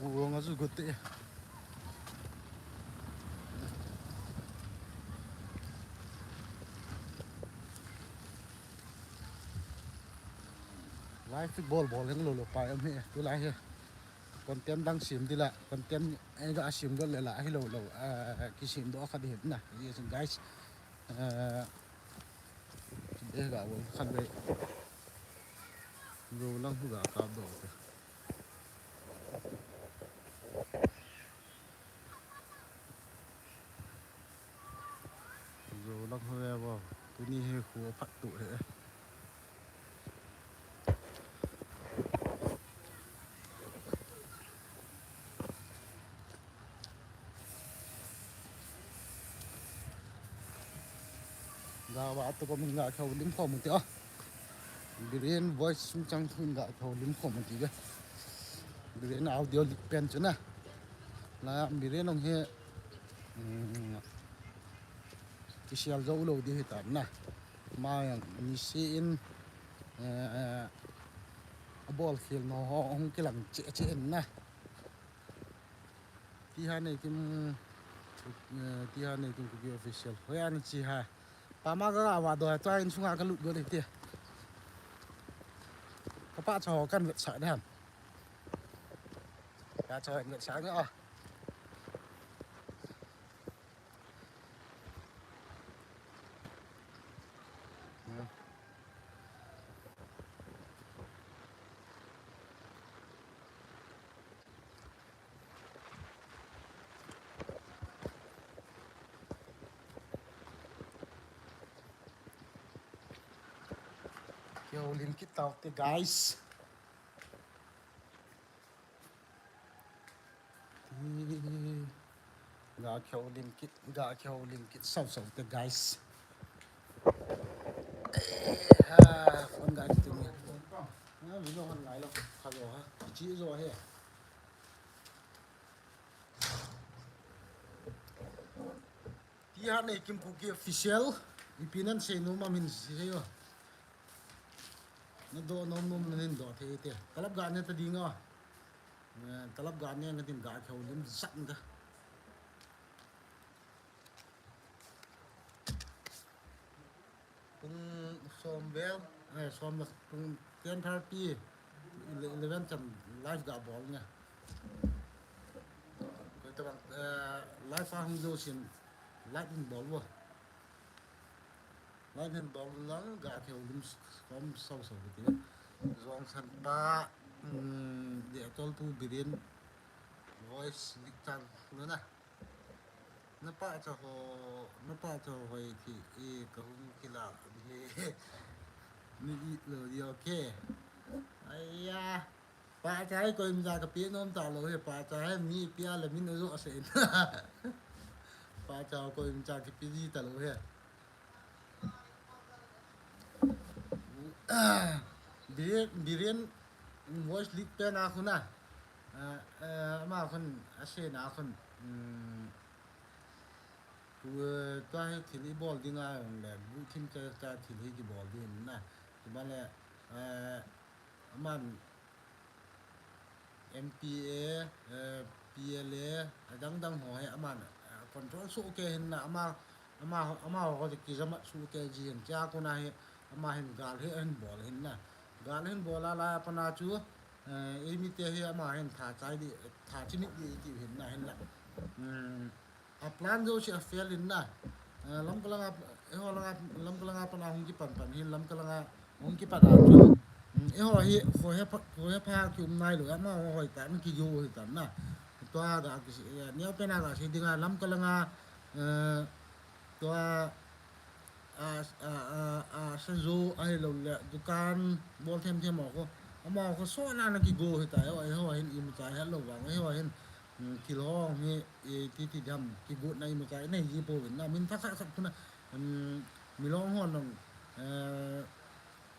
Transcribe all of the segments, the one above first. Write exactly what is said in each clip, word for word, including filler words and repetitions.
Wrong a chu got te. Live football bol leng lo lo pa em he. Tulai he. Content dang sim dila. Content ei ga sim dol le la hi lo lo. Ah, kisim do kha di na. Yes, guys. Ah, ei ga wo khan ve. Ro lang hu ga ka do. Zo lang ho ve bo. Tuni hi khu phat tu he. Ga ba tu ko min ga khau lim khom ti a. Biren voice sung chang thun ga khau lim khom ti ga. Biren audio lik pen chu na. La Biren ong he. Hmm. Kisial zo lo di hi ta na. Ma yang ni si in, eh, a bol khel no ho hung kilang che che in na. Ti ha nei kim, eh, ti ha nei kim Kuki official. Hoi an chi ha. Pa ma ga wa do ta in sunga ka lut go de ti. Ka pa cha ho kan vet sa de han. Pa cha ho kan vet sa de a. Kihoulim kit taute, guys. Ga kihoulim kit, ga kihoulim kit, sau sau te, guys. Eh, ha, phone ga kit ni. Na video hon ngai lo, kha lo ha. Chi zo he. Ti ha nei kim Kuki official, ipi nan sei nom a min sei o. Na do nom nom na nin do thei te. Talap ga ne ta ding a. Eh, talap ga ne nga din ga khau lim zat nga. Pung som vel, eh, som na pung ten thirty, ele-, eleven chan live ga bol nga. Koi ta bang, eh, live a hung jo sin, live in bol wo. Live in bol lang ga kheu lim s-, kom sau sau ti. Zong san pa, mm, de tol tu Biren voice lik chan lo na. Na pa cha ho, na pa cha ho hoi thi, e, ka hung kila, ni, ni i lo di, okay. Aiya, pa cha hi koima cha ka pe nom ta lo he, pa cha hi mi pia le min ajo se. Pa cha koima cha ki pe ji ta lo he. Biren, Biren voice leak pen a khun a. Ah, eh, ama khun, a se na khun. Hmm. Tu, eh, tua hi thil i bol ding a, le, bu thim cha, cha thil hi ki bol ding na. Ki ba le, eh, aman M P A, eh, P L A, adang dang ho hi aman, eh, control soh kei hin na, ama, ama, ama ho ki jamat soh kei ji hin, tia kona hi, ama hin gal hi ahin bol hin na. Gal hin bol a lai a pat a chu, eh, eimi te hi ama hin tha chai di, tha chimit di ti hin na hin na. Hmm. A plan jouse a fail in na. Eh, Lamka langa, eiho langa, Lamka langa pat a hung kipan pan hin, Lamka langa hung kipan a chu. Mm, eiho hi, khohe pha, khohe pha kium nai lou, amaho hoi tan, kijo hoi tan na. Tua ga ki, eh, neo pen a ga sei ding a, Lamka langa, eh, tua, a, a, a, a, sa jo ahilou le, dukan bol them them ho. Amaho sona na kigo hita, eiho, eiho hin imacha helou vang, eiho hin, mm, thil ho hi, e, ti, ti dam, kigotna imacha nei ji pouvin na, min thakhat khat khun a, mm, milong hon, eh,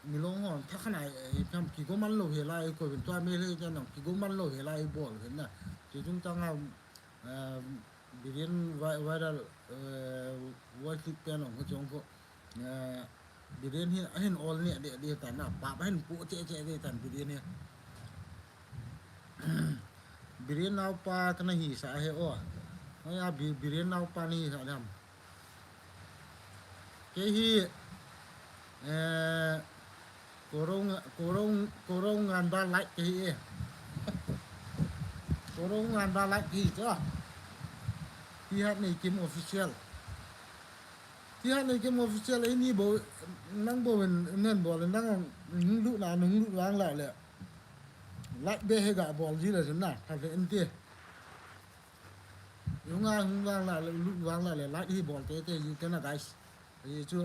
milong hon thakhat na, eh, tham kigo man lou hela i kouvin, tua Meitei ten kigo man lou hela i bol uvin na. Ti chung chang a, eh, Biren vi-, viral, eh, voice leak pen hung ko chung ko, eh, Biren hi, ahin ol ni de, de tan na, pa, pa hin pu che, che de tan Biren hi. Biren naopa kana hisah ahi o. Hoiya Bi-, Biren naopa nahisah dam. Kei hi, eh, Korong, Korong, Korong ngan ba like kei hi e. Korong ngan ba like kei hi cha. Pi hat nei kim official. Pi hat nei kim official ei ni bo, nang bo ven nen bo le nang hung lu na, hung lu lang la le. Like be he ga bol ji le na, tha ve en ti. Yung a hung vang la, lu vang la le, like hi bol te te, you can, guys. Hi chu,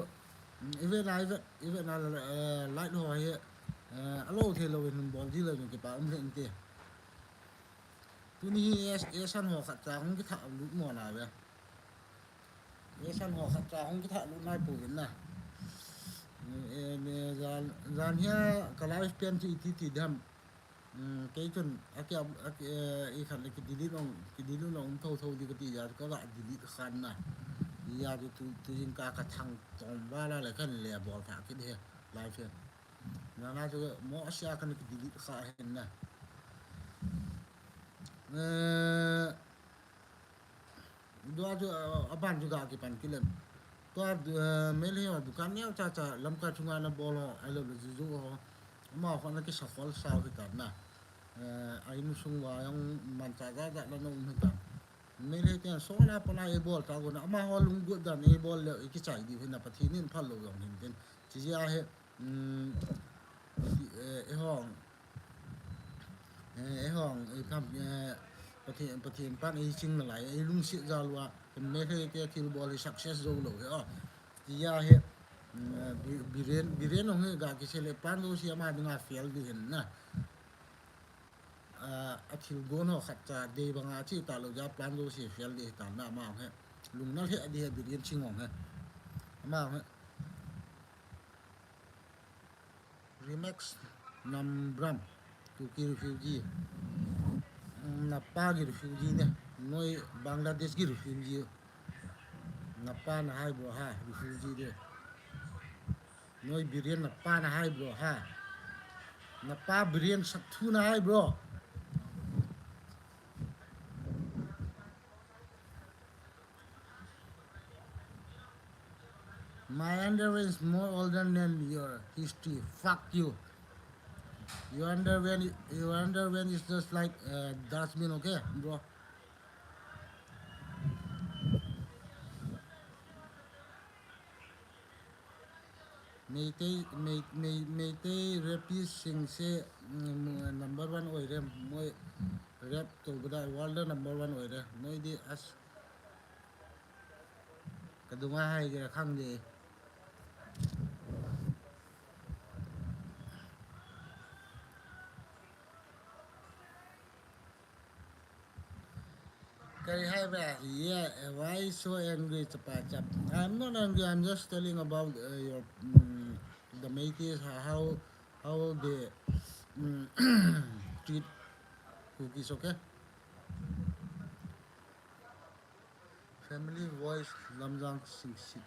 mm, ive na, ive, ive na, eh, like ho hi, eh, alo the lo in bol ji le, kipa um le inte. Tuni hi es, esan ho khat cha hung kitha lu mo na ve. Esan ho khat cha hung kitha lu nai pu vin na. Eh, eh, jan, jan hia ka live pen chu iti ti dam. Mm, kei chun, aki, aki, eh, i khan le ki delete ong, ki delete ong tho tho di kati ya, ka ga delete khan na. Ya tu, tu, tu jing ka, ka thang tong ba la le khan le bol tha ki de, live he. Na na chu mo sia khan ki delete kha hen na. Eh, Dua chu, ah, aban chu ga kipan kilem. Tua, ah, Meitei ho dukan neo cha cha Lamka chunga na bol ho, ahilou le juju ho. Amaho na kisa khol sao hi ta na. Eh, a insung uva jong manchah ja ja la na um hi ta. Meitei ten so na pa na ei bol ta go na. Amaho lunggut dan ei bol le ei kichai diu hi na Pathen in phal lou jong hin tin. Chi ja he. Um, eh, eh, hong. Eh, eh, hong, eh, kam, eh, Pathen, Pathen pan ei ching nalai, ei lungset jal uva, Meitei te thilbol hi success jou lou hi, oh. Tia hi, mm, eh, Bi-, Biren, Biren hong hi ga kisei le plan jouse ama dinga fail di hin na. Ah, a thilgon ho khat cha dei banga chi ta lou ja plan jouse fail di ta na ama hong hi. Lungnal hi a di hi Biren Ching hong hi. Ama hong hi. Remix Nambram, Kuki refugee. Napa ki refugee ne, noi Bangladesh ki refugee. Napa na hai bro ha, refugee de. Noi Biren napa na hai bro ha. Napa Biren sathu na hai bro. My underwear is more older than your history. Fuck you. Your underwear, your underwear is just like, uh, dustbin, okay, bro? Meitei, Mei-, Mei-, Meitei rapist singse, mm, number one oire, moi rap toubada world number one oire. Noidi as kadunga hai jira khangde. Kari hai ba, yeah, why so angry, chapa chap? I'm not angry, I'm just telling about, uh, your, mm, the Meiteis, ho-, how, how they, mm, treat Kukis, okay? Family Voice, Lamjang Singsit.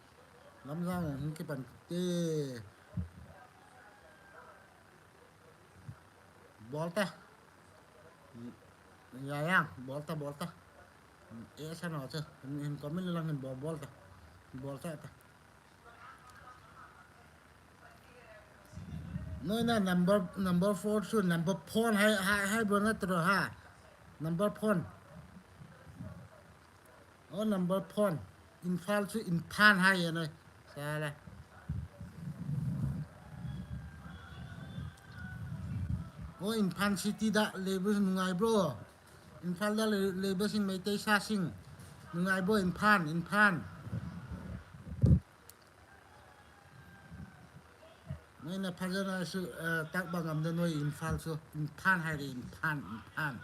Lamjang hung kipan te. Bol ta. Ya, ya, bol ta, bol ta. Eh, sa na cha. Hin, hin comment lang hin bol, bol ta. Bol ta ta. Noi na number, number four chu number phone hai, hai, hai bro na tro ha. Number phone. Oh, number phone. Imphal chu Imphal hai ya noi. Sala. Oh, Imphal city da le bro nungai bro. Imphal da le, le bro sing Meitei sa sing. Nungai bro Imphal, Imphal. Noi na phajana su, eh, tak bangam da noi Imphal su, Imphal hai de, Imphal, Imphal.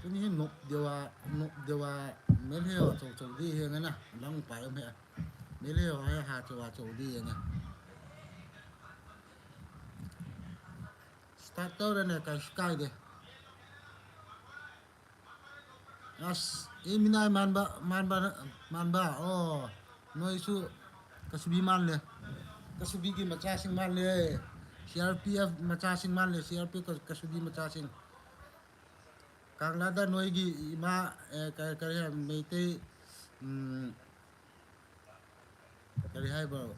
Tuni hin nop dewa, nop dewa, Meitei ho chou chou di hi nga na, lang pa um he. Meitei ho ha chou chou di hi nga. Start to da ne kai sky de. As, e minai man ba, man ba, man ba, oh, noi su, kasubi man le. Kasubi ki macha sing man le, C R P F macha sing man le, C R P F ka-, Kasubi macha sing. Kanglada noi ki ima, eh, ka, ka, Meitei, mm, Kari hai bro.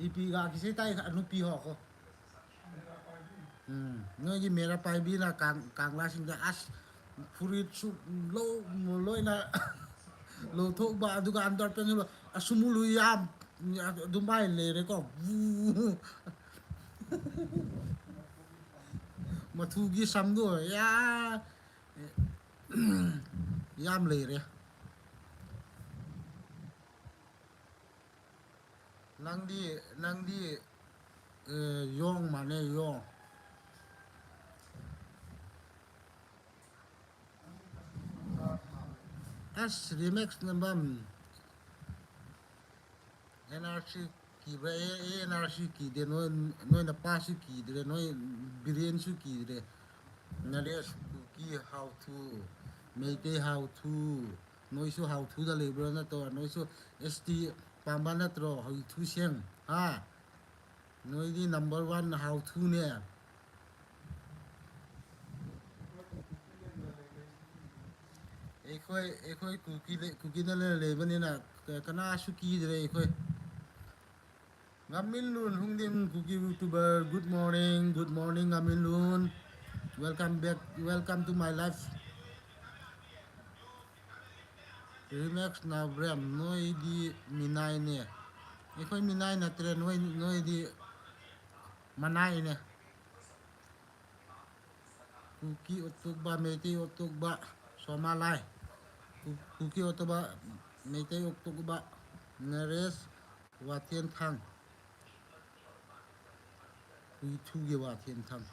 Ipi ga kisei tai anupi ho ko. Hmm. Noi ki mera pai bi na kang, kang la sing da as. Phurit su lo, lo na. Lo tho ba du ga andar pen lo. Asumulu yam. Dumbai le re ko. Mathu gi sam do. Ya. Yam le re. Nangdi, nangdi, eh, yong mane yong. As remix nabam. N R C ki ba, eh, eh, N R C ki de, noi, noi na pa su ki de, noi Biren su ki de. Naresh Kuki how to, Meitei how to. Noi su how to da le bro na to, noi su S T pamba na tro, how to siang. Ha. Noi di number one how to ne. Ekhoi, ekhoi Kuki le, Kuki na le le bani na, ka, kana su ki de ekhoi. Ngaminlun Hungdim, Kuki YouTuber. Good morning, good morning, Ngaminlun. Welcome back, welcome to my life. Remix na brem, noi di minai ne. Ekhoi minai na tre, noi, noi di manai ne. Kuki otukba, Meitei otukba, Somalai. Ku-, Kuki otukba, Meitei otukba, Naresh Wathianthang. Kuithu ge Wathianthang.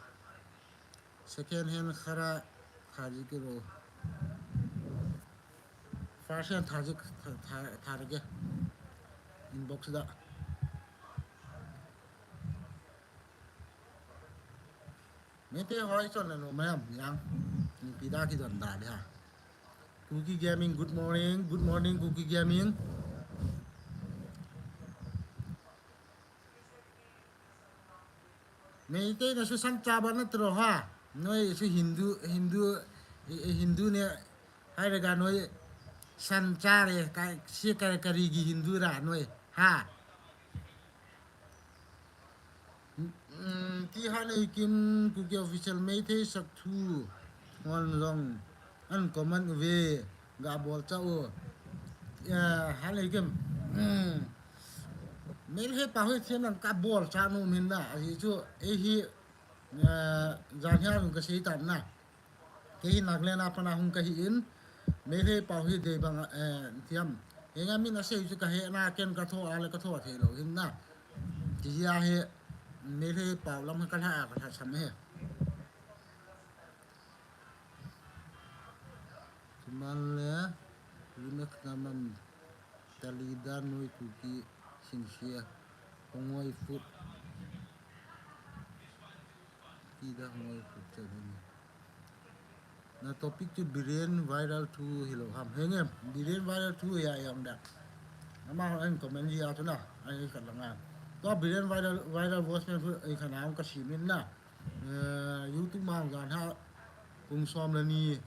Second hand khara khaji kiro. First hand thaji tha, tha, tha ge. Inbox da. Meitei hoi chon na no mayam yang. Pida ki don da dia. Kuki Gaming, good morning. Good morning, Kuki Gaming. Meitei na su san cha ba na tro ha. Noi su Hindu, Hindu, eh, eh, Hindu ne. Hai rega noi san cha re ka si ka, ka ri gi Hindu ra noi. Ha. Mm, ti ha nei kin Kuki official Meitei sak thu hon long an comment ve ga bol cha o. Ya, ha nei kin. Mm. Meitei pa hoi thiam lang ka bol cha nu min na. Ahi chu, eh, hi, eh, jan hia lung ka sei tan na. Kei hi Nagaland a pat a hung ka hi in, Meitei pau hi dei bang, eh, thiam. Henga min a sei chu ka he na ken ka tho a le ka tho thei lo hin na. Ti a he Meitei pau lam ka lha a ka lha sam he. Tuman le, remix na man. Talida noi Kuki singsia, hongoi food. Tida hongoi food chan ni. Na topic chu Biren viral thu hilo ham. Henge, Biren viral thu ya yang da. Ama hon comment ji a chu na, ai ka langa. To Biren viral, viral voice pen khu ai ka na ka simin na. Eh, YouTube ma gan ha. Pung som le ni.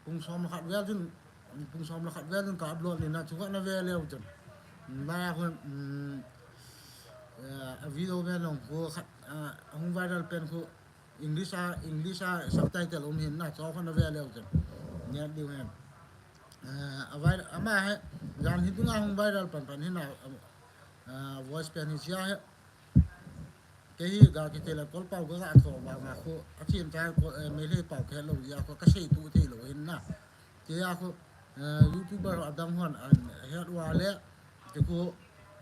Pung som le khat vel chun, pung som le khat vel chun ka upload ni na chu khat na ve leu chun. Na ya khu, mm, eh, a video ve long khu khat, ah, hung viral pen khu English a, English a subtitle um hin na chu khat na ve leu chun. Nge diu hen. Eh, a viral, ama he, jan hi tunga hung viral pan pan hin na, ah, voice pen hi sia he. Kei hi ga kiti le Kolpau ga ga tho ba nga khu a chin cha ko, eh, Meitei pau khe lo ya khu ka sei tu thei lo hin na. Kei a khu, eh, YouTuber adang hon an het wa le, kei khu,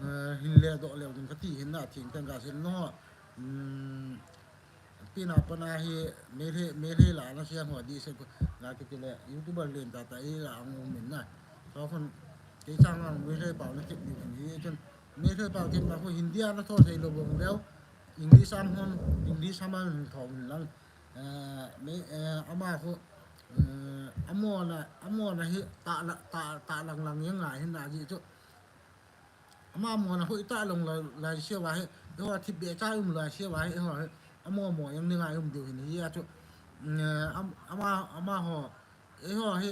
eh, hin le do le ding ka ti hin na thing teng ga sin no. Hmm, pi na pa na hi Meitei, Meitei la na sia ho di se khu ga kiti le YouTuber len ta ta i la ang min na. So khun kei chang ang Meitei pau na tip ni hin hi chun Meitei pau kin ma khu Hindi a na tho thei lo bang leu. English am hon, English am an tho lang. Eh, me, eh, ama khu, eh, amo na, amo na hi ta la, ta, ta lang lang yang ngai hin na ji chu. Ama mona hoi ta long lai, lai sia va he, eiho thip be cha um lai sia va he, eiho he, amo mo yang ninga um diu hin hi a chu. Mm, am-, ama, amaho, eiho he,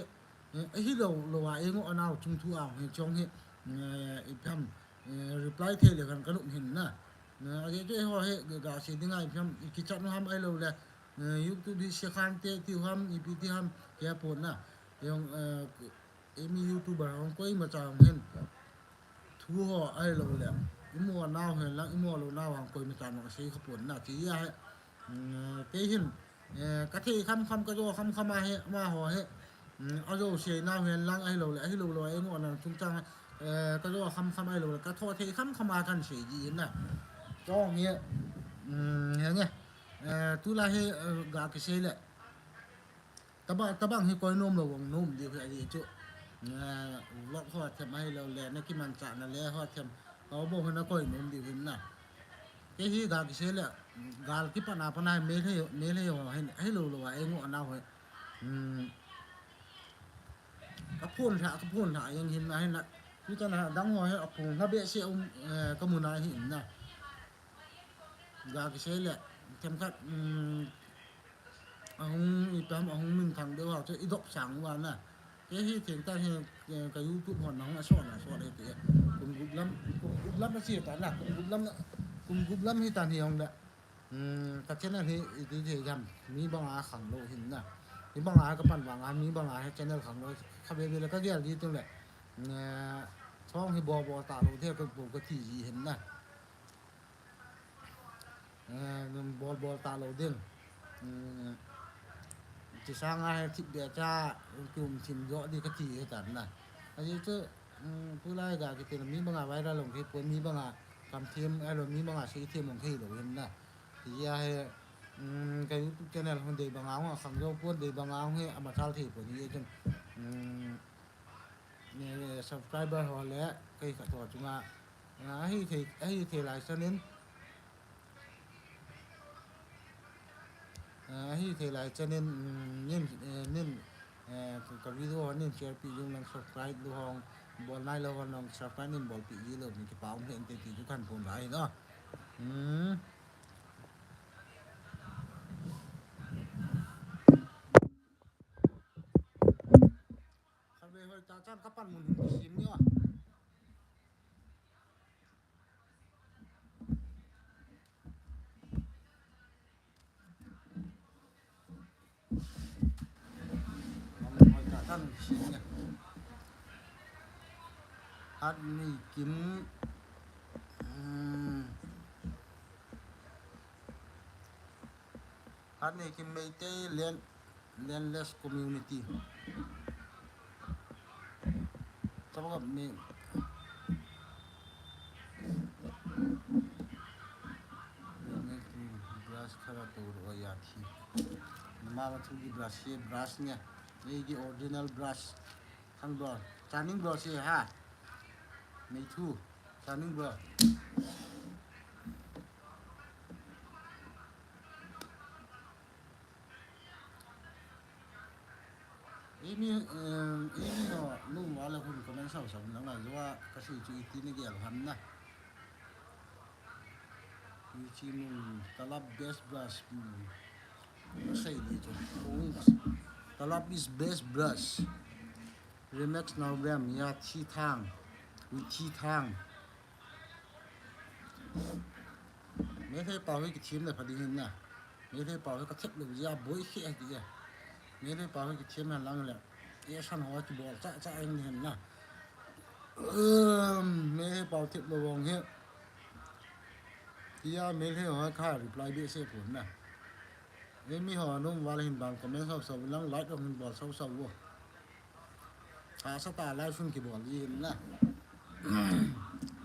eh, hi lo, lo a, ei ngo anau chung thu a, he chong he, eh, ipi ham, eh, reply thei le kan kan um hin na. Na, a je chu eiho he, ga, ga se dinga ipi ham, i kichat nu ham ai lo le, eh, YouTube hi se khan te, ti ham, ipi ti ham, kia pon na. Yong, eh, Eimi YouTuber hong koima cha hong hin. Thu ho ahilou le. Imu nau hen lang, imu lou nau hong koima cha nong sei kha pon na. Ti a he. Mm, kei hin. Eh, ka thei kham kham ka jo kham kham a he, amaho he. Mm, a jo sei nau hen lang ahilou le, ahilou lou, ei ngo nang chung chang, eh, ka jo kham kham ahilou le, ka tho thei kham kham a kan sei ji na. Chong he. Mm, he nge. Eh, tu la he, eh, ga kisei le. Taba, tabang hi koi nom lou vang nom diu hi ahi chu. Eh, vlog ho them ahilou le, na kimanchah na le ho them. Ho bou hi na koi nom diu hin na. Kei hi ga kisei le, gal kipat na pat na hi Meitei, Meitei ho hin, ahilou lou a, ei ngo nau hi. Hmm. Ka phone lha, ka phone lha, yang hin na hin na. Chu ta na dang ho hi, a phone lha behseh um, eh, ka mu na hi in na. Ga kisei le, themkhat, um, ahung ipi ham, ahung minthang deu a, chu i dop sang uva na. Kei hi theng ta hi, eh, ka YouTube hon ahung a sot na sot le ti. Kum gup lam, kum gup lam a si ta na, kum gup lam na, kum gup lam hi ta ni hong le. Um, ka channel hi i ti thei jam, mi banga khang lou hin na. Mi banga ka pan vanga, mi banga hi channel khang lou, kha be be le ka gel ji tu le. Eh, chong hi bol bol ta lou, thei ka bol ka ti ji hin na. Eh, bol bol ta lou ding. Hmm, chi sanga he thip be cha, kium thim jo di ka ti he tan na. Ahi chu, hmm, tulai ga kiti na mi banga viral long kei pon mi banga kam thim, alo mi banga sei thim long kei lou hin na. Ti a he, hmm, ka YouTube channel hon dei banga hon khang jo pon dei banga hon he ama chal thei pon hi chun. Hmm, eh, subscriber ho le, kei ka tho chunga, ah, ahi thei, ahi thei lai chan in, ah, ahi thei lai chan in, mm, nin, eh, nin, eh, ka video ho nin share pi jing lang subscribe lou hon, bol nai lou hon lang subscribe nin bol pi ji lou, min kipa um hen te ti chu kan pon lai no. Hmm. Kharve hoi ta chan ka pan mun hin kisim ni a. Pan mun hoi ta chan kisim ni a. Hat ni kim, hmm. Hat ni kim Meitei land, landless community. Sabab ni brush khara to ro ya thi. Nama ba thu ki brush ye brush nya. Ye ki original brush. Thang brush. Chaning brush ye ha. Ni thu. Chaning brush. Eimi, eh, eimi ho, nung wala hun comment sau sau nang la, jua, kasi chu iti ni gel ham na. Ichi mun, talab best brush, hmm. Say ni chu. Talab is best brush. Remix now, bam, ya, thi thang. With thi thang. Meitei pau hi kithem le pha ding hin na. Meitei pau hi ka thep lou jeh a boi khe a ti a. Meitei pau hi kithem hen lang le. Action ho kibol cha cha eng hin na. Um, Meitei pau thep lou vang hi. Tia Meitei ho kha reply behseh pon na. Eimi ho nom val hin bang comment sau sau lang like hin bol sau sau vo. Hahsa tah live hung kibol ji hin na.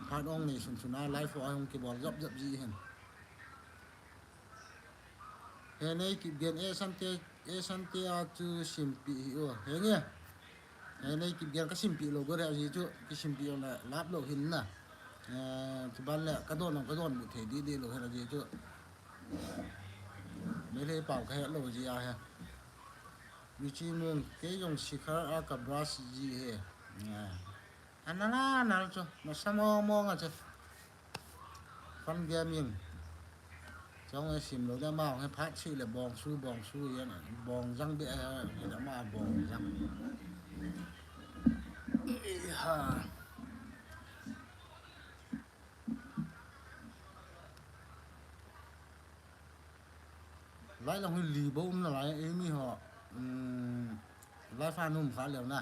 Phat ong nei sun sun a live ho hung kibol jop jop ji hin. He nei Kipgen, e Sante, e Sante a chu simpi hi o. He nge. He nei Kipgen ka simpi lou go re ji chu, kisimpi lou le lap lou hin na. Eh, chuban le ka don, ka don bu thei di di lou hin ji chu. Meitei pau ka he lou ji a he. Michi Mung, kei jong Shikhar a ka brush ji he. Ah. Ana la na chu, na sa mong mong a chu. Fun gaming. Chong e sim lo da ma, he phat si le bong su, bong su, yan, bong jang be, he da ma, bong jang. Ha. Lai la hui li bo um na lai, e mi ho, um, lai fa num kha leo na.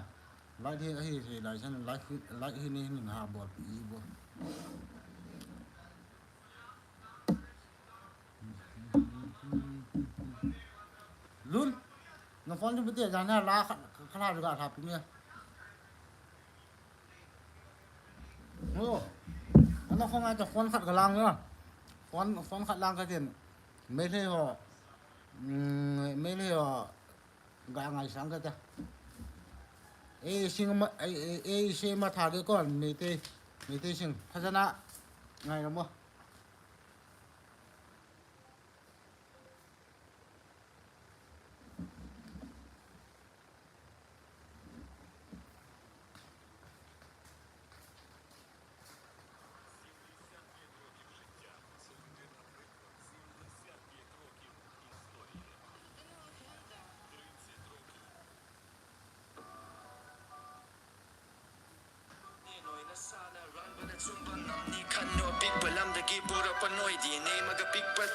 Lai thi, ahi, hi, lai san, lai hi, lai hi ni, ni ha bol pi i bo. Lun, na phone chu bete, jan ha la kha, kha la ga tha pi ni. Oh, ana phone a phone khat ka lang na. Phone, phone khat lang ka tin. Meitei ho, mm, Meitei ho, ga ngai sang ka ta. E sing ma, e, e, e se ma tha de kon, Meitei, Meitei sing. Phajana, ngai ra mo.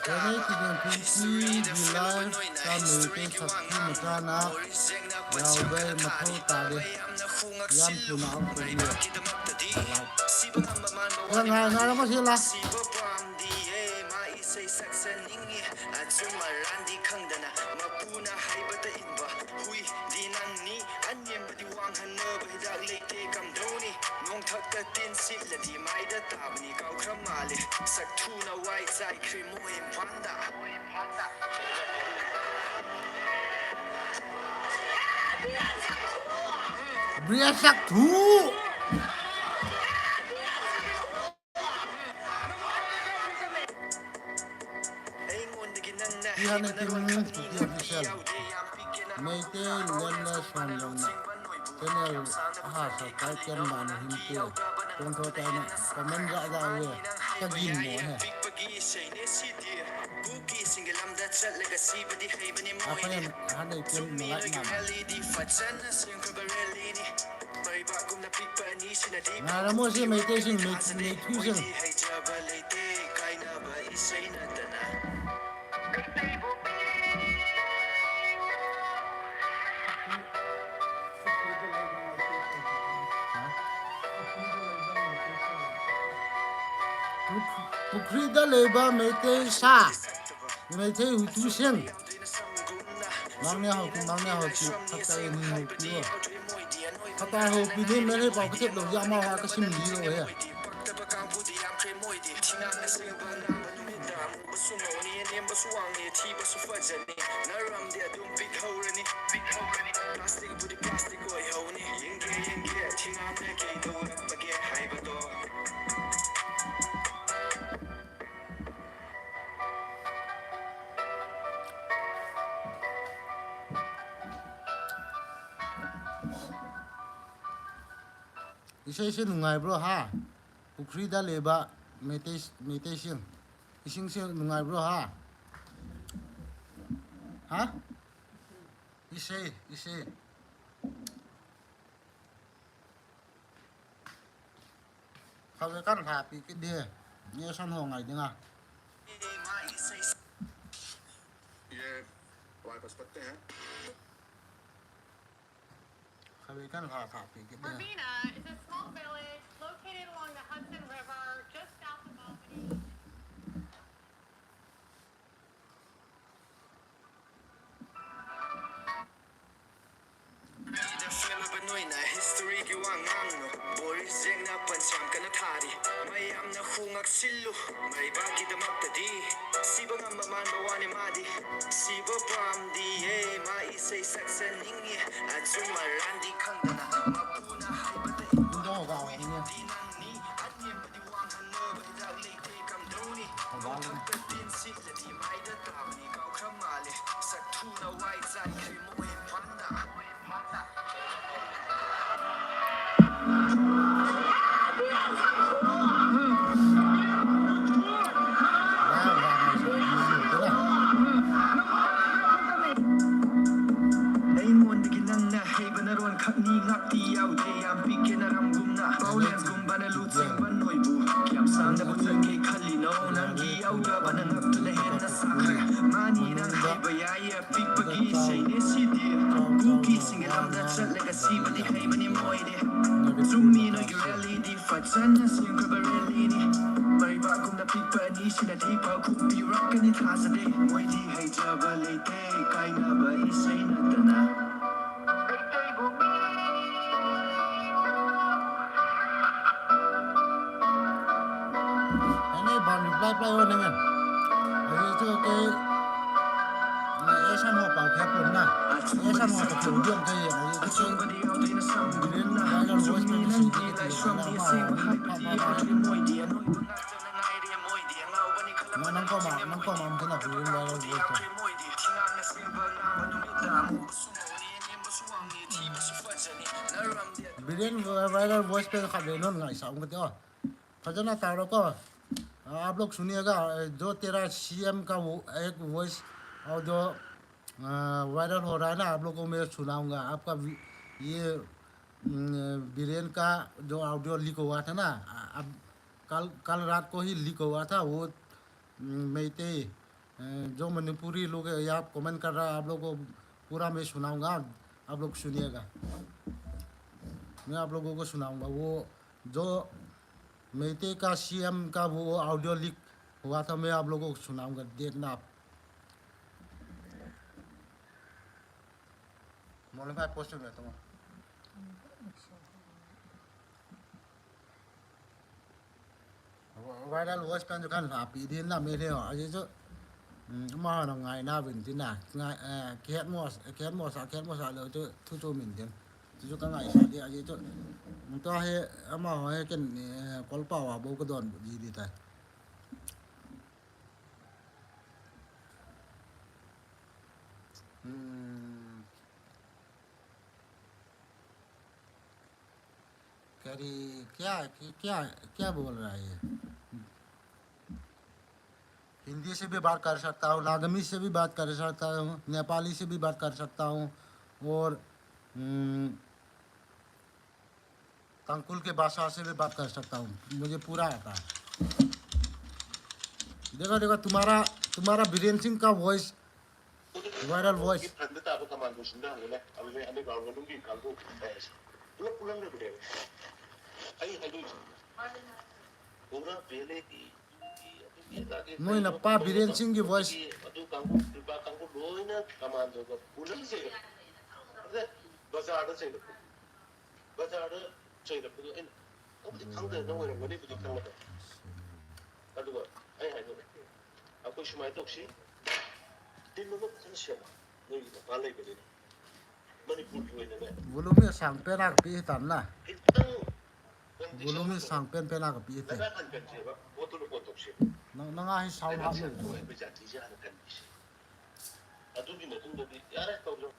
Kani ki den pin ki ki lai ka Meitei sakhi machana. Yau dai mathou ta de. Yan tu na au ko ni. Ngai, ngai, ngai, ngai, ngai, ngai. Isei saksa ning e, achun maran di khangdana, mapuna haiba ta inba, hui di nang ni, anyem ba di wang han na ba hidak leite kam doni, nong thak ta tin sip la di mai da ta ba ni kau kham male, sak thu na wai chai kri mo em panda. Bria sak thu. Iha na kin Kuki Official. Meitei Lena Suan Lona. Channel aha subscribe ken ba na hin te. Kon tho ta na comment ja ja we. Ka gin mo he. Apa yan, ha nei ken mo like na. Ngaramo si Meitei sing, Mei, Meitei sing. Pukri da leiba Meitei sa. Meitei hutu sing. Mangnia ho ki, mangnia ho ki, khatai ni ho ki. Khatai ho ki ni mele pa ka chet lo ya ma ha ka sim ni lo he. Isei se nungai bro ha. Pukri da leiba Meitei, Meitei sing. Ising se nungai bro ha. Ha? Isei, isei. Khatvei kan lha pi kit di. Ni san ho ngai dinga. ये वापस पत्ते हैं। Khatvei kan lha, lha pi kit di. Verbena is a small village located along the Hudson River, just south of Albany. Bana ngaktu le henna sakha. Mani nang haiba ya ya pikpa ki sei ne si di. Kuki singe lamda chat le ka si mani hai mani moi de. Zumi no yu rally di fa chan na sing ka ba rally ni. Mai ba kum da pikpa ni si na di pa kupi rock ni tha sa de. Moi di hai ja ba le te kai na ba i sei na ta na. Ane ban reply reply ho nang an. Ahi chu ke. Na esan ho pau khe pun na. Esan ho pau khe pun ke. Ahi chu ke. Billion viral voice pe ni si ke ti na ma. Ma nang ko ma, nang ko ma am kena billion viral voice pe. Billion viral voice pe khat le non ngaisah ung kati o. Phajana tao lo ko. Ah, आप लोग सुनिएगा, जो तेरा सीएम का वो, एक वॉइस और जो, आ, वायरल हो रहा है ना, आप लोगों को मैं सुनाऊंगा। आपका वि-, ये, हम्म, बीरेन का जो ऑडियो लीक हुआ था ना, आ, अब कल, कल रात को ही लीक हुआ था, वो, हम्म, मैते अ, जो मणिपुरी लोग हैं, ये आप कमेंट कर रहा है, आप लोग को पूरा मैं सुनाऊंगा, आप लोग सुनिएगा। मैं आप लोगों को सुनाऊंगा। वो जो मेइतेई का सीएम का वो ऑडियो लीक हुआ था, मैं आप लोगों को सुनाऊंगा, देखना आप। मोहन भाई, पोस्ट में तुम। Viral voice pen chu kan lhapi din na mi le ho. Ahi chu, um, ama na ngaina vin tin na. Ngai, eh, kihet mo, kihet mo sa, kihet mo sa le chu thu chu min tin. Chu chu ka ngaisah di ahi chu. Um, tua hi ama ho hi ken, eh, kol pau a bou ka donbut ji di tai. Hmm. करी, क्या, क्या, क्या बोल रहा है ये? हिंदी से भी बात कर सकता हूँ, नागमी से भी बात कर सकता हूँ, नेपाली से भी बात कर सकता हूँ, और, हम्म, तंगखुल के भाषा से भी बात कर सकता हूँ, मुझे पूरा आता है। देखो, देखो, तुम्हारा, तुम्हारा बीरेन सिंह का वॉइस, वायरल वॉइस। ꯅꯣꯏꯅ ꯄꯥ ꯕꯤꯔꯦꯟ ꯁꯤꯡꯒꯤ ꯚꯣꯏꯁ꯫ ꯑꯗꯨ ꯀꯥꯡꯕꯨ, ꯅꯨꯄꯥ ꯀꯥꯡꯕꯨ ꯂꯣꯏꯅ ꯀꯃꯥꯟꯗꯣꯒ ꯄꯨꯂꯞ ꯆꯩꯔꯛꯄ꯫ ꯑꯗ ꯕꯖꯥꯔꯗ ꯆꯩꯔꯛꯄ꯫ ꯕꯖꯥꯔꯗ ꯆꯩꯔꯛꯄꯗꯣ ꯑꯩꯅ ꯈꯪꯕꯨꯗꯤ ꯈꯪꯗꯗꯅ ꯑꯣꯏꯔꯝꯒꯅꯤꯕꯨꯗꯤ ꯈꯪꯉꯦꯕ꯫ ꯑꯗꯨꯒ ꯑꯩ ꯍꯥꯏꯗꯣ, ꯑꯩꯈꯣꯏ ꯁꯨꯃꯥꯏꯅ ꯇꯧꯁꯤ, ꯇꯤꯝ ꯑꯃ ꯐꯖꯅ ꯁꯦꯝꯃꯣ, ꯅꯣꯏꯒꯤ ꯃꯄꯥ ꯂꯩꯕꯅꯤꯅ꯫ ꯃꯅꯤꯄꯨꯔꯒꯤ ꯑꯣꯏꯅꯅꯦ꯫ ꯚꯣꯂꯨꯝ ꯑꯁꯥꯡ ꯄꯦꯅꯥ ꯄꯤꯛꯏ ꯇꯥꯟꯅ꯫ ꯈꯤꯇꯪ ꯚꯣꯂꯨꯝ ꯑꯁꯥꯡ ꯄꯦꯟ ꯄꯦꯅꯥꯒ ꯄꯤꯛꯏ ꯇꯦ꯫ ꯅꯪ, ꯅꯪ ꯑꯥ ꯍꯤ ꯁꯥꯎꯟ ꯍꯥꯞꯂꯣ꯫ ꯑꯗꯨꯒꯤ ꯃꯇꯨꯡꯗꯗꯤ ꯌꯥꯔꯦ, ꯇꯧꯖꯧ꯫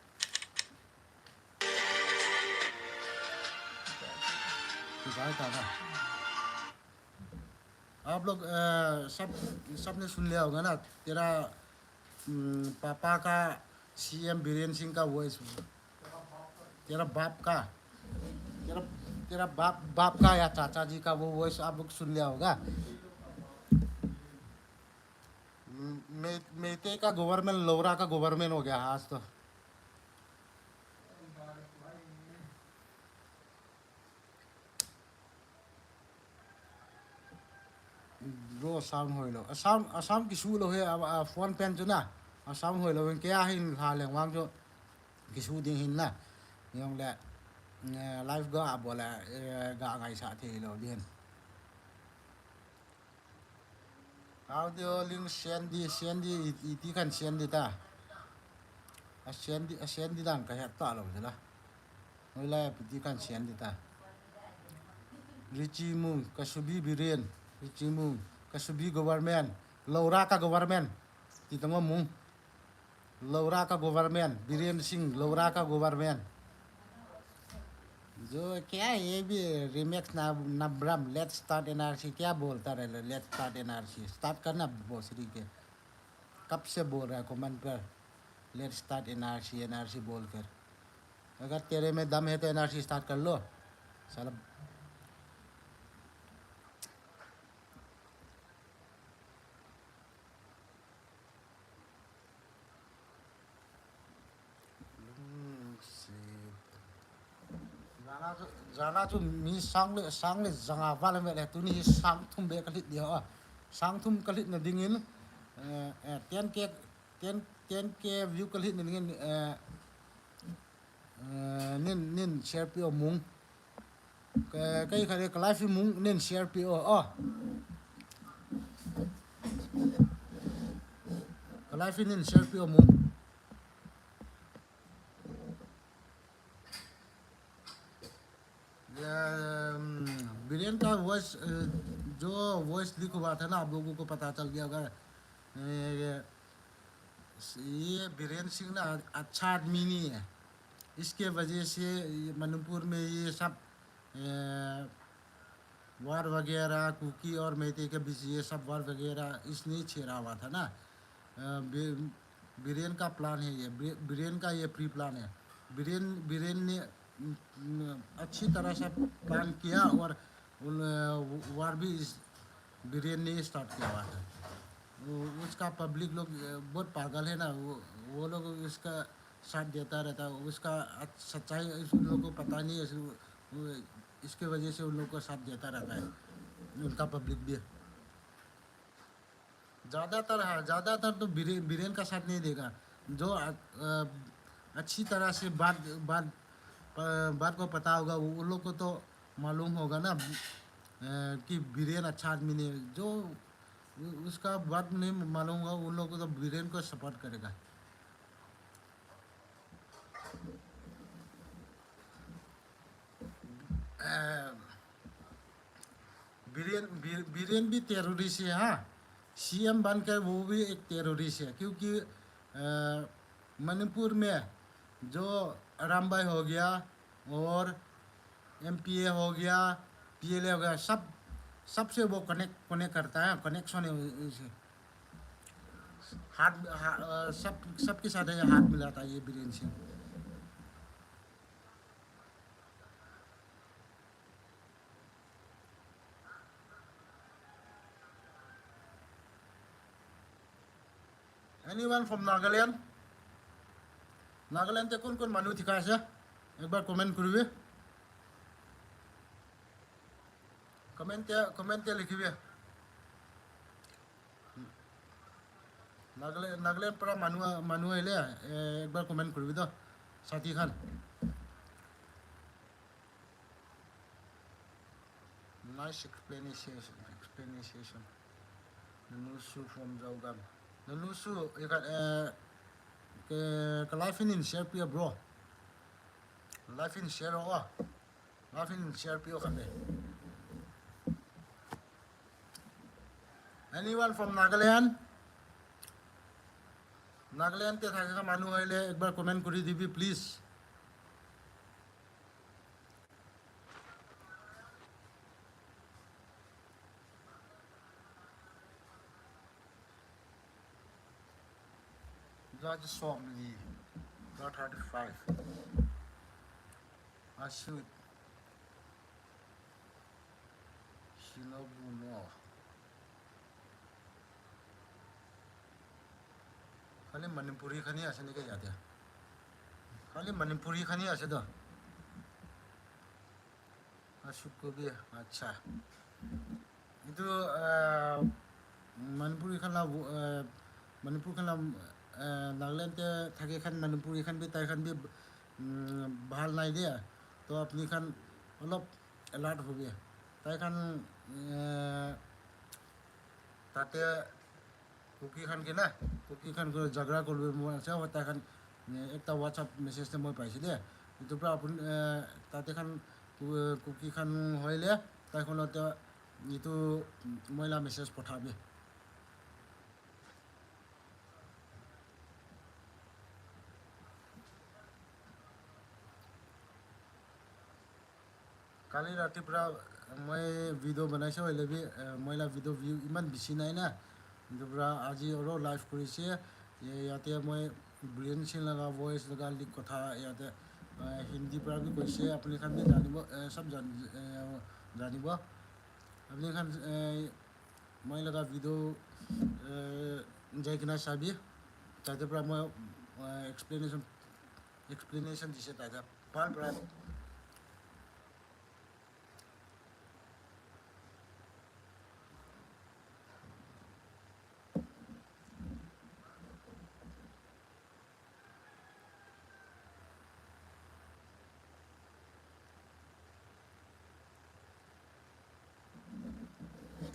आप लोग, अ, सब, सबने सुन लिया होगा ना, तेरा, हम्म, पापा का सीएम बीरेन सिंह का वॉइस, तेरा बाप का, तेरा, तेरा बाप, बाप का या चाचा जी का वो वॉइस आप लोग सुन लिया होगा। हम्म, मे-, मेइतेई का गवर्नमेंट लौरा का गवर्नमेंट हो गया आज तो। Bro, sound hoilou. A sound, a sound kisu lou hi, a, a phone pen chu na. A sound hoilou, in kei a hin lha leng vang chu kisu ding hin na. Jong le, eh, live ga bol le, eh, ga ngaisah thei lou din. Audio link send di, send di, i, iti khan send di ta. A send di, a send di dan ka het talou jela. Hoilai a pi ti khan send di ta. Richie Mung, Kasubi Biren, Richie Mung, Kasubi government, Lou Raka government. Ti tong Mung. लौरा का गवर्नमेंट, बीरेंद्र सिंह, लौरा का गवर्नमेंंट। जो क्या है, ये भी रिमिक्स ना, ना ब्रम, लेट्स स्टार्ट एनआरसी क्या बोलता रहे, लेट्स स्टार्ट एनआरसी, स्टार्ट करना भोसड़ी के। कब से बोल रहा है कमेंट पर, लेट्स स्टार्ट एनआरसी, एनआरसी बोलकर। अगर तेरे में दम है तो एनआरसी स्टार्ट कर लो, साला। Jana chu mi sang le, sang le janga val ve le, tuni hi sang thum be ka lhit dia. Sang thum ka lhit na dingin, eh, eh, ten K, ten, ten K view ka lhit na dingin, eh, eh, nin, nin share pi o mung. Ka, ka i kha le ka live mung, nin share pi o, oh. Ka live nin share pi o mung. ये, अम, बीरेन का वॉइस, अ, जो voice leak हुआ था ना, आप लोगों को पता चल गया होगा। अ, ये, ये बीरेन सिंह ना अच्छा आदमी नहीं है। इसके वजह से ये मणिपुर में ये सब, अ, वॉर वगैरह, कुकी और मेइतेई के बीच ये सब वॉर वगैरह इसने छेड़ा हुआ था ना। अ, बी-, बीरेन का प्लान है ये, बी-, बीरेन का ये प्री प्लान है। बीरेन, बीरेन ने, उम, उम, अच्छी तरह से प्लान किया और उन, अ, वॉर भी इस बीरेन ने स्टार्ट किया हुआ था। वो, उसका पब्लिक लोग, अ, बहुत पागल है ना, वो, वो लोग उसका साथ देता रहता है। उसका अच-, सच्चाई उन लोगों को पता नहीं है, वो, इसके वजह से उन लोगों को साथ देता रहता है उनका पब्लिक भी। ज़्यादातर, हाँ, ज़्यादातर तो बीरे-, बीरेन का साथ नहीं देगा। जो अ-, अ-, अच्छी तरह से बात, बात, प-, बात को पता होगा, वो, उन लोग को तो मालूम होगा ना, अ, कि बीरेन अच्छा आदमी नहीं है। जो उ-, उसका बात नहीं मालूम होगा, उन लोग को तो बीरेन को सपोर्ट करेगा। अ, बीरेन, बी-, बीरेन भी टेररिस्ट है, हाँ। सीएम बनकर वो भी एक टेररिस्ट है, क्योंकि, अ, मणिपुर में जो अरामबाई हो गया और एमपीए हो गया, पीएलए हो गया, सब, सबसे वो कनेक्ट, कनेक्ट करता है, कनेक्शन है उ-, उसे। हाथ, हा-, अ, सब, सबके साथ ये हाथ मिलाता है ये बीरेन Singh. Anyone from Nagaland? Nagaland te kon kon manu thikha ase? Ek bar comment koribe. Comment te, comment te likhibe. Nagaland, Nagaland para manu, manu ahile, eh, ek bar comment koribe to. Sathi khan. Nice explanation, explanation. Nanusu from Jaogam. Nanusu, you got, uh, ke, ke live in share pia, bro. Live in share, oh. Live in share pia, kande. Anyone from Nagaland? Nagaland te thakha manu ahile, ek bar comment kori dibi, please. Just saw me. Got thirty-five. I should. Shinobu no. Khali Manipuri khani ase neke yate. Khali Manipuri khani ase to. Asukobi, acha. Itu, ah, Manipuri khan la, ah, Manipur khan la, ah, Nagaland te thake khan Manipuri khan bi, tai khan bi, mm, bhal nai de. To apni khan olop alert hobe. Tai khan, eh, tate Kuki khan ke na, Kuki khan ke jhagda koribo mon ase, tai khan, eh, ekta WhatsApp message te moi paise de. Itu pra apun, eh, tate khan, Ku-, Kuki khan hoile, tai khan logote itu moi la message pathabi. Kali rati pra moi video banaise hoile bi, eh, moi la video view iman bisi nai na. Itu pra aji aro live korise. Ye, yate moi Brian Singh laga voice laga leak kotha yate, eh, Hindi pra bi koise, apni khan bi janibo, eh, sab jan-, eh, janibo. Apni khan, eh, moi laga video, eh, jai kena sabi. Tate pra moi, eh, explanation, explanation dise tate. Bhal pra.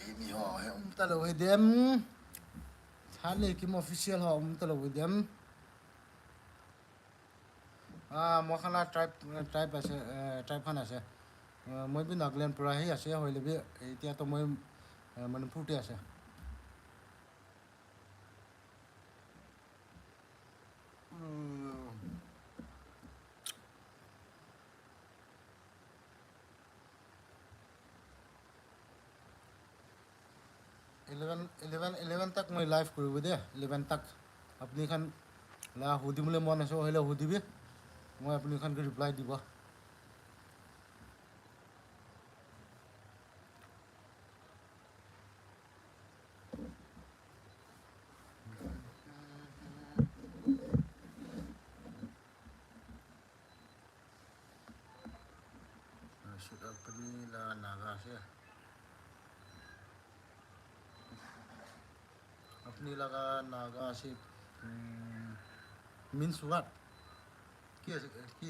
Kimi ho he um talou hi dem. Thanleikim official ho um talou hi dem. Ah, Mokhla tribe, tribe ase, eh, tribe khan ase. Eh, moi bhi Nagaland para hi ase, hoile bhi, eh, etia to moi, eh, Manipur te ase. Hmm. Eleven, eleven, eleven tak moi live koribo de, eleven tak. Apuni khan la hudi mule mon ase, hoile hudibi. Moi apuni khan ke reply dibo. Shoot, apni laga Naga ase. Apni laga Naga ase, hmm, means what? Ki ase, ki?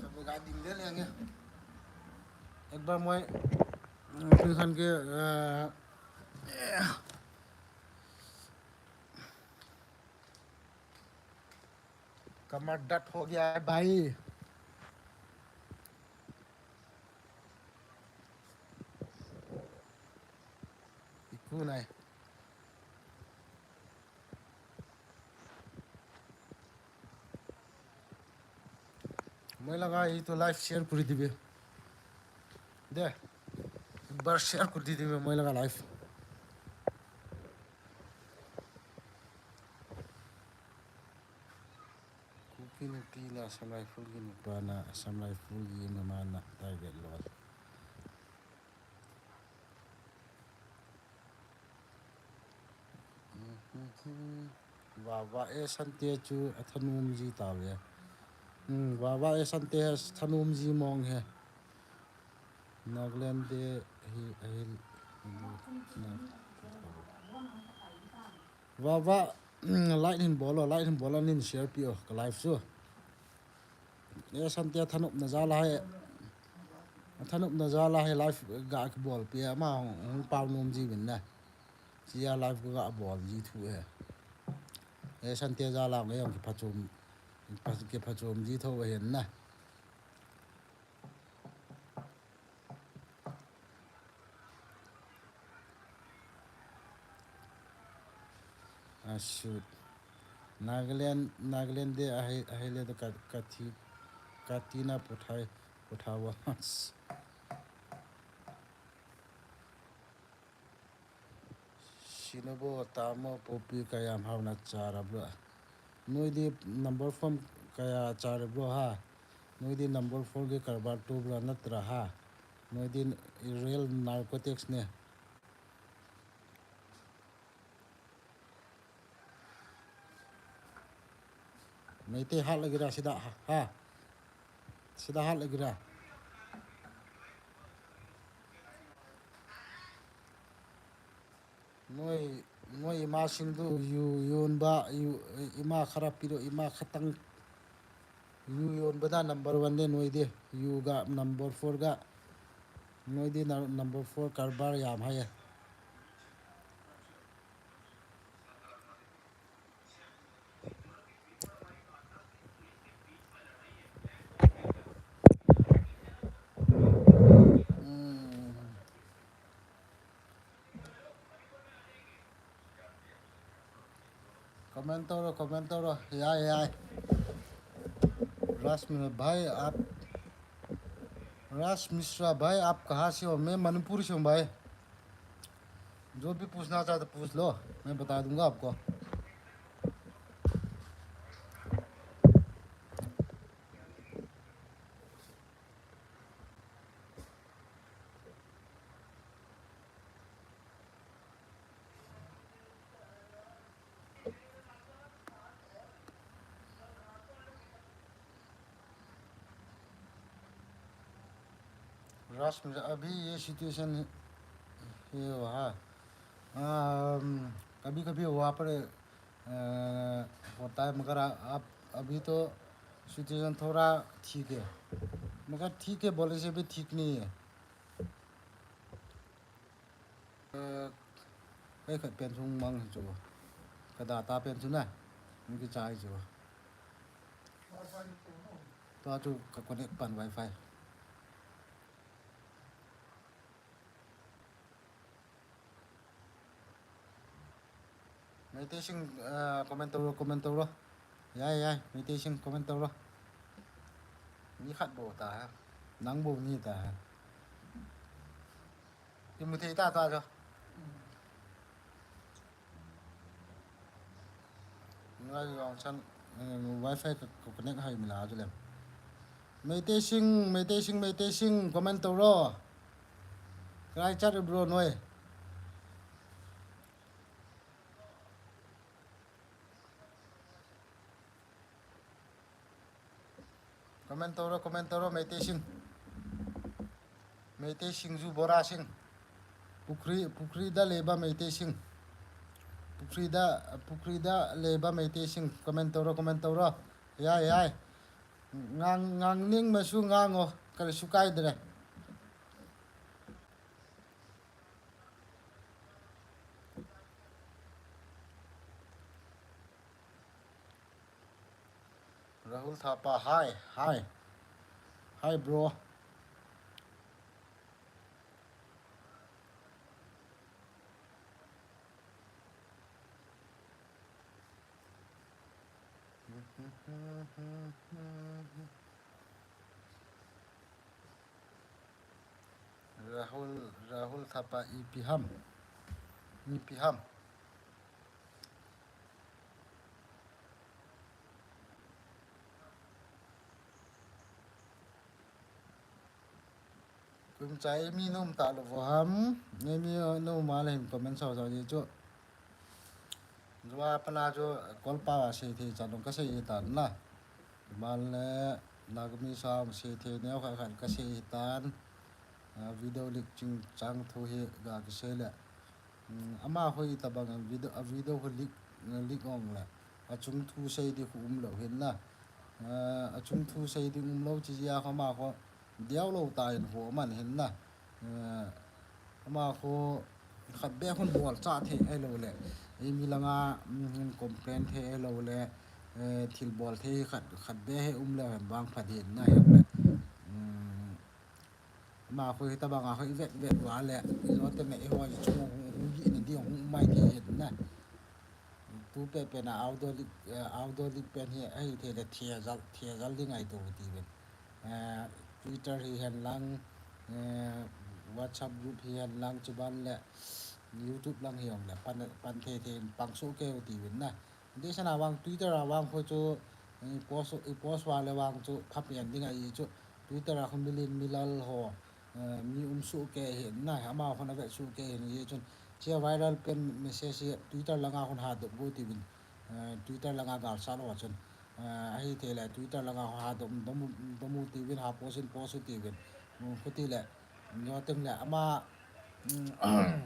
Kabo ga ding de lenge. Ek bar moi, apni khan ke, eh, kamar dard ho gaya hai bhai. Iku nai. Moi laga hi to live share kori dibe. De. Ek bar share kori dibe moi laga live. Kuki nupi le Assam Rifle ki nupa na, Assam Rifle ki mama na target lou. Vava, eh, Sante chu athanom ji tave. Hmm, Vava, eh, Sante hi thanom ji mong he. Nagaland te hi, hi, na, Vava, hmm, like hin bol o, like hin bol o, nin share pi o, ka live chu. Eh, Sante thanopna jal a hi, thanopna jal a hi live ga kibolpi ama hung, hung pao nom ji uvin na. Chia live ga bol ji thu hi. Eh, Sante jal a nge hung kiphatchom, kipha-, kiphatchom ji tho ahin na. Ah, shoot. Nagaland, Nagaland te ahi, ahile to ka, kathi, katina puthai, puthawa. Sinobo tamo popi kayam hauna chara bro. Noi di number four kaya chara bro ha. Noi di number four ke karbar to bro natra ha. Noi di real narcotics ne. Meitei hat lagi ra sida ha, ha. Sida hat lagi ra. Noi, noi ima singdu, yu, yun ba, yu, ima kharap pido, ima khatang, yu yun ba da number one de noi de, yu ga number four ga, noi de na, number four karbar yam hai. Hmm. Comment toro, comment toro. Yai, yai. Raj Mishra bhai, aap, Raj Mishra bhai, aap kahan se ho? Main Manipur se hoon bhai. जो भी पूछना चाहते पूछ लो, मैं बता दूंगा आपको। राज मिश्रा, अभी ये सिचुएशन ये हुआ है। अम, कभी कभी हुआ पड़े, अ, होता है, मगर आ-, आप अभी तो सिचुएशन थोड़ा ठीक है, मगर ठीक है बोलने से भी ठीक नहीं है। अ, कई खत पेन सुन मांग है जो, कदा ता पेन सुना, उनकी चाय जो। तो आज का कनेक्ट पन wifi. Meitei sing, ah, comment tau ro, comment tau ro. Yai, yai, Meitei sing comment tau ro. Ni khat bou ta ha. Nang bou ni ta ha. Ti mu thei ta ta jo. Ngai yong chan, eh, wifi ka, ka connect hai mi la jo lem. Meitei sing, Meitei sing, Meitei sing comment tau ro. Rai chat bro noi. Comment tau ro, comment tau ro, Meitei sing. Meitei sing ju bora sing. Pukhri, pukhri da leba Meitei sing. Pukhri da, pukhri da leba Meitei sing. Comment tau ro, comment tau ro. Yai, yai. Ngang, ngang ning ma su ngang o. Kali su kai dre. Rahul Thapa, hi, hi. Hi, bro. Rahul, Rahul Thapa ipi ham. Ipi ham. Kum chai mi nom ta lo vo ham. Nei mi nom ma le hin comment sao sao ji chu. Jua pana chu kol pa wa sei thei chan dong ka sei tan na. Mal le Nagami sao sei thei neo kha khan ka sei tan. Ah, video lik ching chang thu hi ga ki sei le. Hmm, ama hoi tabang a video, a video ho lik, lik ong le. A chung thu sei di khu um lo hin na. Ah, a chung thu sei di um lo chi ya kha ma kho. Diau lo ta in ho man hin na. Eh, ama kho khat be khun bol cha thei ai lo le. Ei mi langa, mm, complain thei ai lo le. Eh, thil bol thei khat, khat be he um le hen bang pha din na he le. Mm, ama kho hi tabang a kho i vet vet wa le. I lo te me i ho i chung hung, hung gi na di hung mai thei hin na. Tu pe pe na outdoor league, eh, outdoor league pen hi, ahi thei le thia zal, thia zal ding ai to ti ven. Eh, Twitter hi hen lang, eh, WhatsApp group hi hen lang, chuban le YouTube lang hi ong le, pan, pan thei thei pang su ke u ti ven na. Di sana wang Twitter a wang kho chu, eh, post, i post wa le wang chu, pha pian ding ai chu, Twitter a kho milin milal ho, eh, mi um su ke hin na, ama kho na vet su ke hin ye chun. Chia viral pen message hi Twitter langa khun ha dop go ti vin. Eh, Twitter langa gal sa lo chun. Eh, ahi thei le Twitter langa khun ha dop dom, dom u ti vin, ha post in post u ti vin. Mm, khu ti le, jo teng le ama, mm,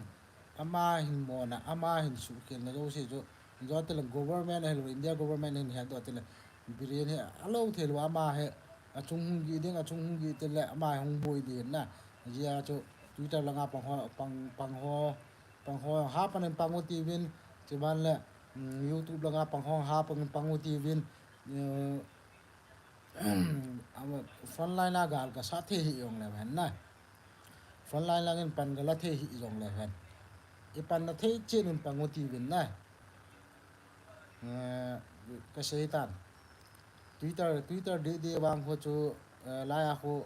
ama hin mo na, ama hin su kel na jo se jo. Jo te le government he lo, India government hin he do te le. Biren hi a lo thei lo ama hi, a chung hung gi ding, a chung hung gi te le ama hi hung boi ding na. Jia chu Twitter langa pang ho, pang, pang ho, pang ho ha pan in pang u ti vin, chuban le, mm, YouTube langa pang ho ha pan in pang u ti vin, eh, ama front line a gal ka sa thei hi ong le hen na. Front line lang in pan ka la thei hi ong le hen. I pan na thei chen in pang u ti vin na. Eh, ka sei tan. Twitter, Twitter di, di vang kho chu, eh, lai a kho,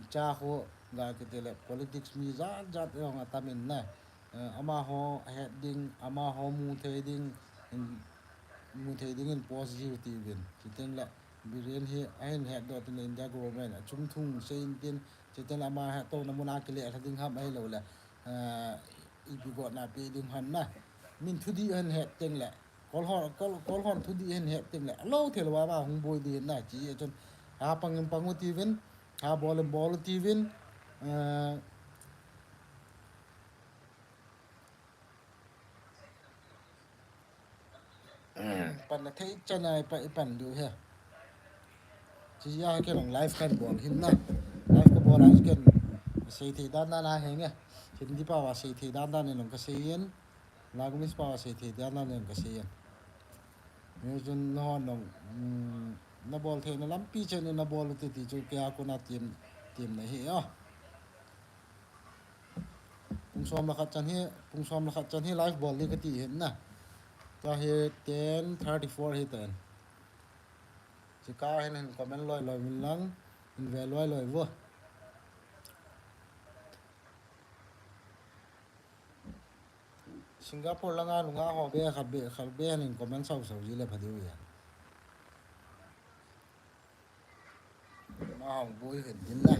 cha kho, ga ki te le politics mi jat jat e ong a tam in na. Eh, ama ho het ding, ama ho mu thei ding, in, mu thei ding in post ji u ti vin. Ti teng le, Biren hi, a hin het do tin India government, a chung thung sei in tin, ti teng le ama het to na mun a ki le, a ding ham ai lo le. Eh, ipi go na pe ding han na. Min thu di han het teng le. Kol hon, kol, kol hon thu di hen het teng le. A lo thei lo ama hung boi di na chi e chun. Ha pang in pang u ti vin. Ha bol in bol u ti vin. Eh, Panna thei chan a ipan, ipan diu ahi. Chuti a ken jong live kan bol hin na. Live ka bol a ken sei thei dan dan a henge. Hindi pao a sei thei dan dan in jong kasei in. Nagamese pao a sei thei dan dan in jong kasei in. Hichun nahon jong, um, nabol theina lampi chan in nabol u titi chu kei a kon a tem, temna ahi o. Pung som le khat chan hi, pung som le khat chan hi live bol ding kati ahin na. Tua hi ten thirty-four ahi tan. Chukah hin hin comment loi loi uvin lang, hin ve loi loi vo. Singapore langa nungah ho be khat be, khat be hin comment sau sau ji le pha diu ahi. Ama hung boi hin tin na.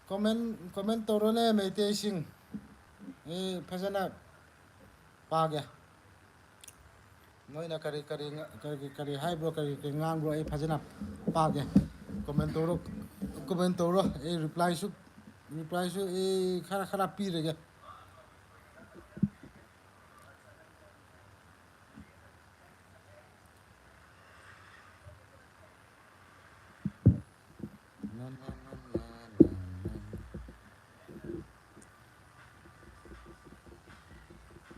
Comment, comment to ro ne Meitei sing. Eh, phajana pah ge. Noina kari, kari, kari, kari, hi bro, kari, kari ngang bro, eh, phajana pah ge. Comment to ro, comment to ro, eh, reply su, reply su, eh, khara, khara pi re ge.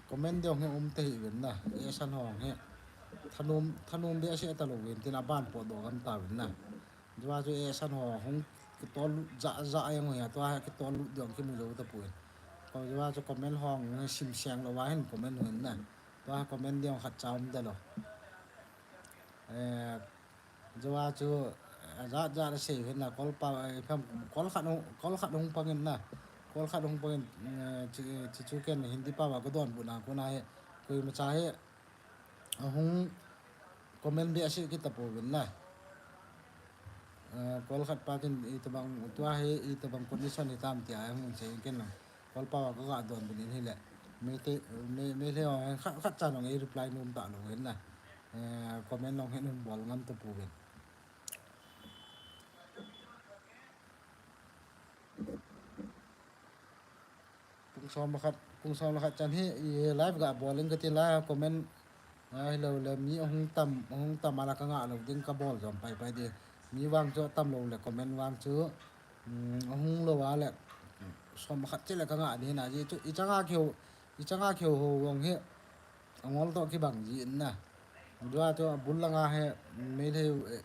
Comment ding hi um tahih uvin na, eh, san hong hi. Thanom, thanom behseh talou vin tin aban potdoh gam tauvin na. Tua chu eh, san ho hung kitol lut ja, ja jeng u ahi, tua hi kitol lut ding kimu jou tapon. Ko tua chu comment hong sim seng lou va hin comment uvin na. Tua comment ding khat cha um talou. Eh, Tua chu, eh, jat jat a sei hin na, Kol pao, eh, phem, Kol khat hung, Kol khat hung pang in na. Kol khat hung pang in, eh, chu, chu, chu ken Hindi pao a ka donbut na kon a hi, koima cha hi, ahung comment behseh kit tapouvin na. Eh, Kol khat pa kin itobang, tua hi itobang condition hitam tia hung sei ken na. Kol pao a ka ga donbut in hile. Meitei, Mei, Meitei ho khat, khat cha nong ei reply nom talou hin na. Eh, comment nong hin hung bol ngam tapouvin. Pung som le khat, pung som le khat chan hi, i live ga bol ing kati la comment, ah, hilou le mi ahung tam, ahung tam a la ka ngah lou ding ka bol jom pai pai ding. Mi vang chu atam lou le comment vang chu, um, ahung lou a le, som le khat cheh le ka ngah ding na ji chu, i chang a kihou, i chang a kihou ho vang hi, angol toh kibang ji in na. Tua chu abul langa hi, Meitei, eh,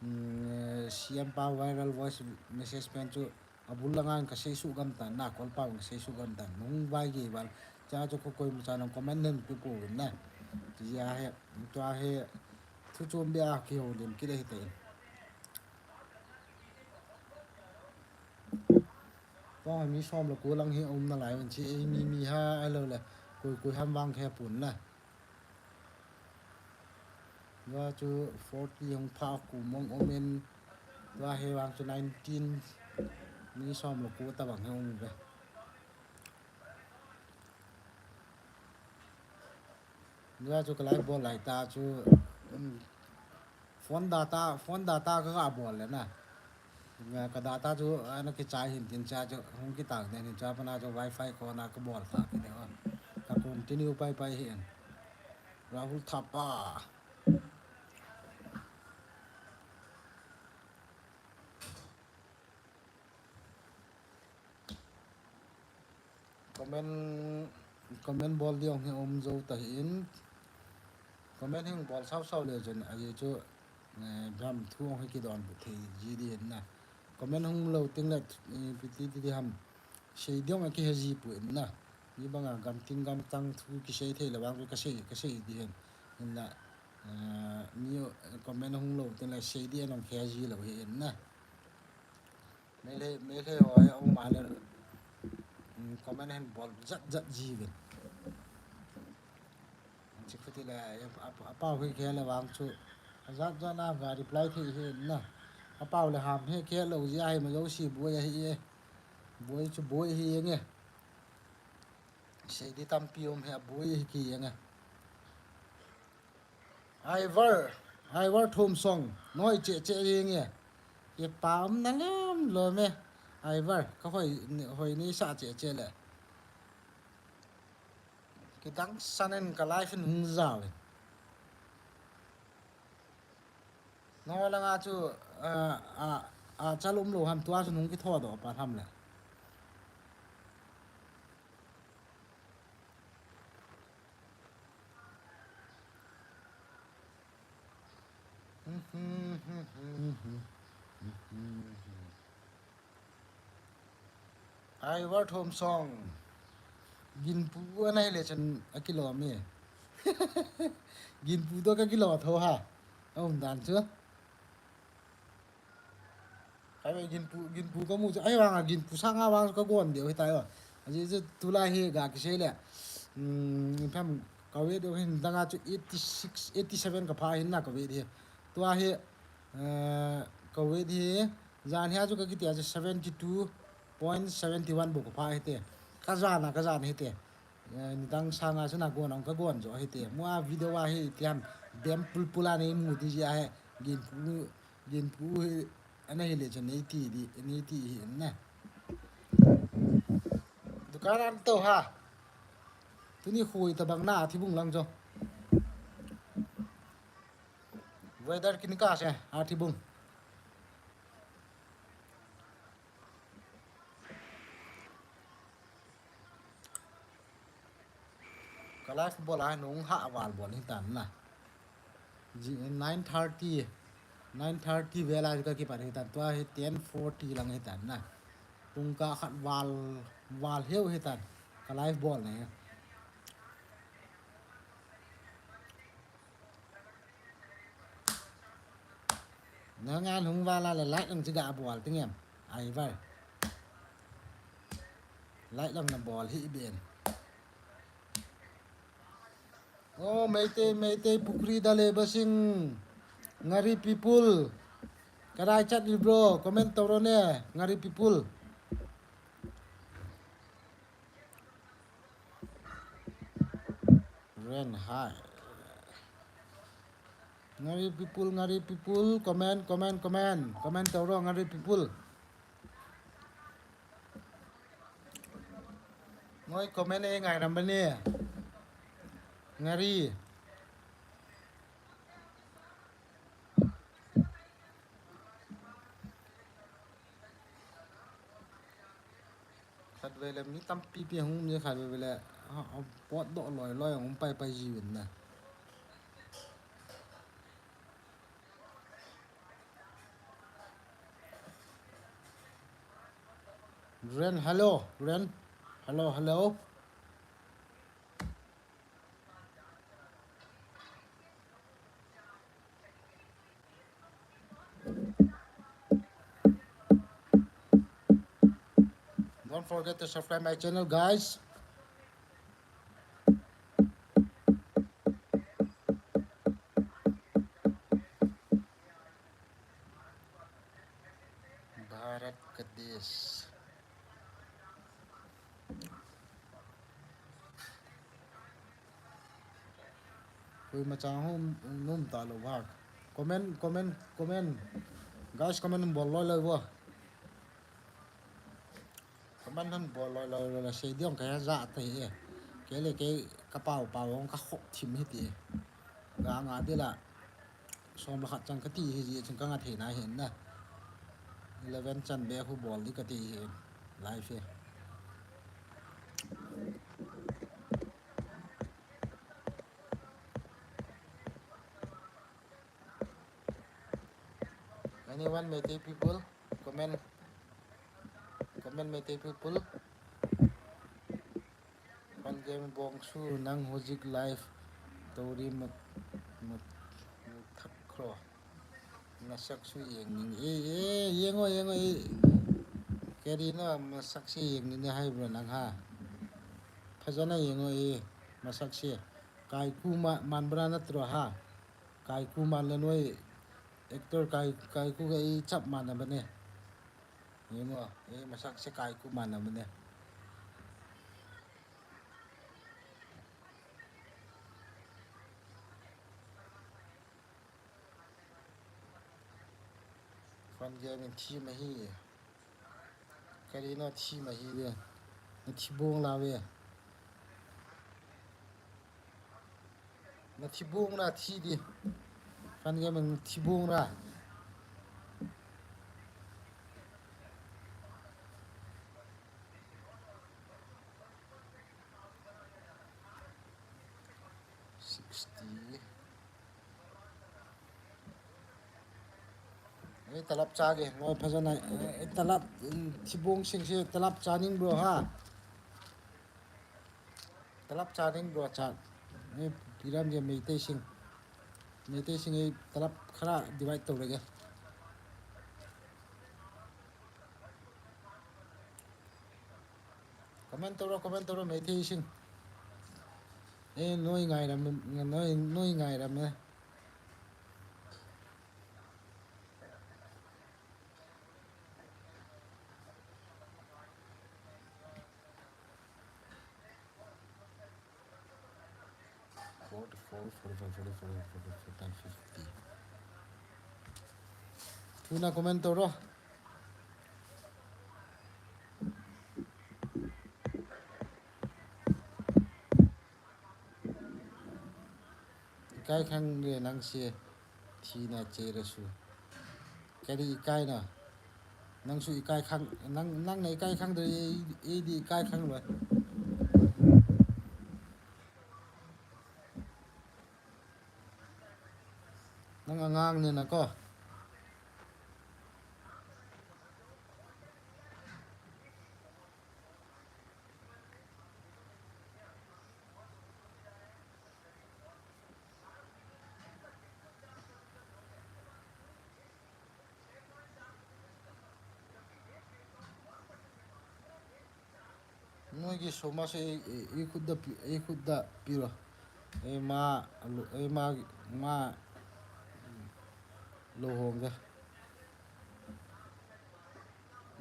um, C M pa viral voice message pen chu, abul langa ka sei suh gam tan na, Kol pao ka sei suh gam tan. Nung vai gei val. Cha chu ko koima cha nong comment nen pi pouvin na. Tia hi, tua hi, thu chom beh a kihoulim kit ahi tan. Tua mi som le ko lang hi um nalai un chi, ei mi mi ha, ahilou le, koi koi ham vang khe pon na. Tua chu forty hung pha kum mong um in, tua hi vang chu nineteen, mi som le ko tabang hi um ve. Tua chu ka live bol lai ta chu, um, phone data, phone data ka ga bol le na. Nga ka data chu, ana kichai hin tin cha chu, hung kitang den hin cha pana chu wifi ko na ka bol ta kit e o. Ka continue pai pai hin. Rahul Thapa. Comment, comment bol ding hi um jou tahih in. Comment hung bol sau sau le chun, ahi chu, eh, bam thu hung hi kidonbut thei ji ding in na. Comment hung lou teng le, eh, ipi ti ti ham. Sei ding a kihe ji poi in na. Mi banga gam ting gam tang thu kisei thei le vang ka sei, ka sei ding in. In na, eh, mi comment hung lou teng le sei ding a nong kihe ji lou hi in na. Meitei, Meitei ho hi aum a le, um, comment hin bol jat jat ji uvin. Chi khuti le, a, a, apao hi khe le vang chu. Ajat jat na ga reply thei hi na. Apao le ham hi khe lou ji ahi ma jouse boi ahi e. Boi chu boi hi nge. Sei ding tampi um hi boi hi ki nge. Aivar, Aivar Thum Song, noi cheh cheh jing e. Ipa um na lem lou me. Aivar, ka hoi, hoi nei sa cheh cheh le. Nidang sanen ka live in hung jao in. Nangho langa chu, ah, ah, ah, chal umlou ham, tua chu nung kithodoh pa ham le. Ai, World Home Song. Ginpu ana hile chun akilom e. Ginpu toh kakilom tho ha. Aum dan chu. Ai, ginpu, ginpu kamu chu. Ai, vang a ginpu sanga vang kagon diu hitai o. Ajeh chu tulai hi ga kisei le. Hmm, in fact, ka weight diu hin danga chu eighty six, eighty seven kapha hin na ka weight hi. Tua hi, eh, ka weight hi, jan hia chu ka kiti a chu seventy two point seventy one bou kapha hite. Ka jan a, ka jan hite. Eh, nidang sanga chu na gon ang ka gon jo hite. Mua video a hi tiam dem pulpul a nei mu di ji a he. Ginpu, ginpu hi, ana hile chu nei ti di, nei ti hi na. Dukan an to ha. Tuni khui tabang na Athibung lang jo. Weather kini ka se, Athibung. Ka live bol a nung ha val bol hitan na. Ji, nine thirty, nine thirty vel a ka kipat hitan, tua hi ten forty lang hitan na. Pung ka khat val, val heu hitan. Ka live bol na. Nang an hung vala le like lang chiga bol ting em. Ai vai. Like lang na bol hi ben. Oh, Meitei, Meitei, Pukhri da le basing. Ngari people. Kadai chat ni bro, comment toro ne, Ngari people. Ren hai. Ngari people, Ngari people, comment, comment, comment. Comment toro, Ngari people. Ngoi comment e ngai ram bani. Ngari. Khatvei le mi tampi pi hung mi khatvei le, ha, ha, potdoh loi loi hung pai pai jiuvin na. Ren, hello, Ren. Hello, hello. Don't forget to subscribe my channel, guys. Bharat ka desh. Koima chang ho nom talou vang. Comment, comment, comment. Guys, comment bol loi loi vo. Comment hon bol loi loi loi, sei ding ka ja ta hi e. Kei le kei ka pao pao hong ka khop thim hi ti. Ga nga di la. Som le khat chang ka ti hi ji chun ka nga thei na hin na. Eleven chan be khu bol di ka ti hi. Live hi. Anyone, Meitei people? Comment. Comment, Meitei people. Fun Game Bongsu, nang hojik live tori mat, mat, mat thak kro. Masak su yeng ning. Eh, eh, yeng o, yeng o, eh. Keri no, masak su yeng ning hai bro nang ha. Phajana yeng o, eh. Masak su. Kaiku ma, man bra na tro ha. Kaiku man le noi. Actor Kai, Kaiku ka i chap man na bane. Ni mo, i masak se Kaiku man na bane. Fun Game in thi ma hi. Kari no thi ma hi de. Na thi bong la ve. Na thibung na thi di. Fan game na thibung na. Sixty. Ei, talap cha ge, ngoi phajana, ei, talap, mm, thibung sing se talap cha ning bro ha. Talap cha ning bro cha. Ei, piram ge Meitei sing. Meitei sing ei talap khara divide to lege. Comment toro, comment toro, Meitei sing. Ei, noi ngai ram, noi, noi ngai ram e. Forty-four, forty-five, forty-four, forty-four, fifty. Thuna comment toro. Ikai khang le nang se thina che ra su. Kari ikai na. Nang su ikai khang, nang, nang na ikai khang de, ei, ei di ikai khang lo. Nang angang ne na ko. Noigi soma se ei, ei, ei khut da pi, ei khut da piro. Ei ma, lo, ei ma, ma lo hong ga.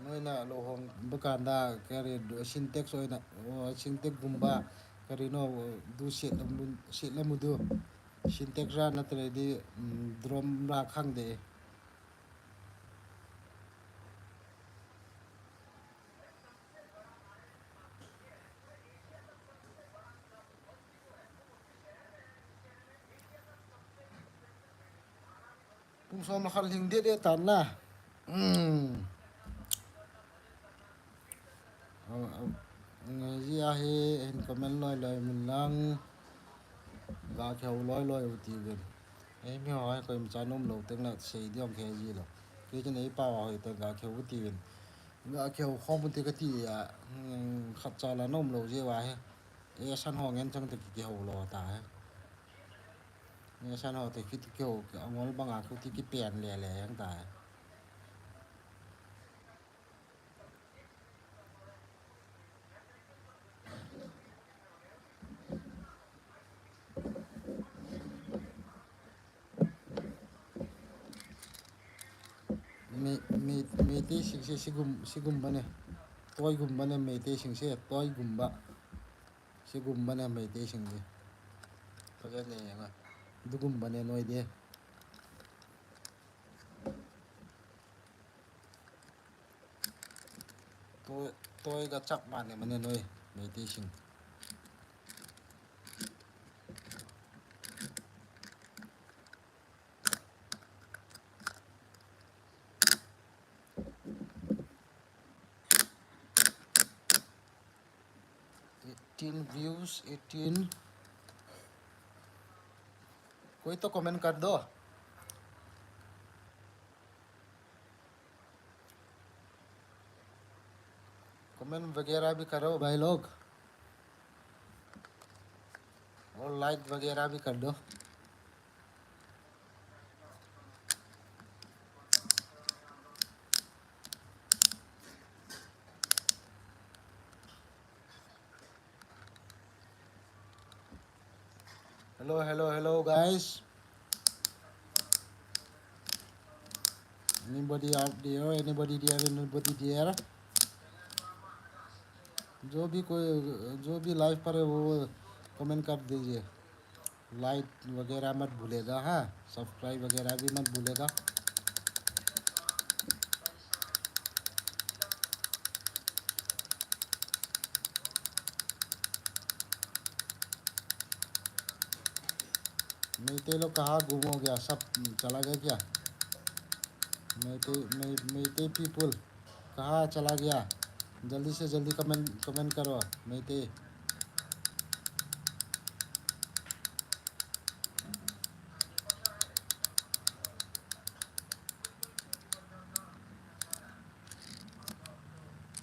Noi na lo hong bakanda kari Sintex oi na, o, Sintex gumba kari no, o, du set la mu, set la mu du. Sintex ra na tre di, mm, drum ra khang de. Pung som la khal hing det e tan la. Hmm. Ngai ji a hi hin comment loi loi min lang. Ga kheu loi loi u ti ven. Ei mi hoi koimacha nom lo teng la sei diong khe ji lo. Kei chen ei pa wa hoi teng ga kheu u ti ven. Ga kheu khom u ti ka ti a, hmm, khat cha la nom lo ji wa he. Ei san ho ngen chang te ki, kihou lo ta he. Ei san ho te ki, kihou, angol banga khu ti kipen le le hang ta he. Mei, Mei, Meitei sing se sigum, sigum bane. Toy gum bane Meitei sing se, toy gum ba. Sigum bane Meitei sing se. Pakai ne nga. Dugum bane noi de. Toy, toy ga chap mane mane noi, Meitei sing. Eighteen views, eighteen. कोई तो कमेंट कर दो। कमेंट वगैरह भी करो भाई लोग, और लाइक वगैरह भी कर दो। Hello, hello, hello, guys. Anybody out there? Anybody there? Anybody there? जो भी कोई, जो भी लाइव पर है, वो कमेंट कर दीजिए। लाइक वगैरह मत भूलेगा, हाँ, सब्सक्राइब वगैरह भी मत भूलेगा। मेइतेई लोग कहाँ गुम हो गया, सब चला गया क्या? मेइतेई, मेइ-, मेइतेई पीपल कहाँ चला गया? जल्दी से जल्दी कमेंट, कमेंट करो, मेइतेई।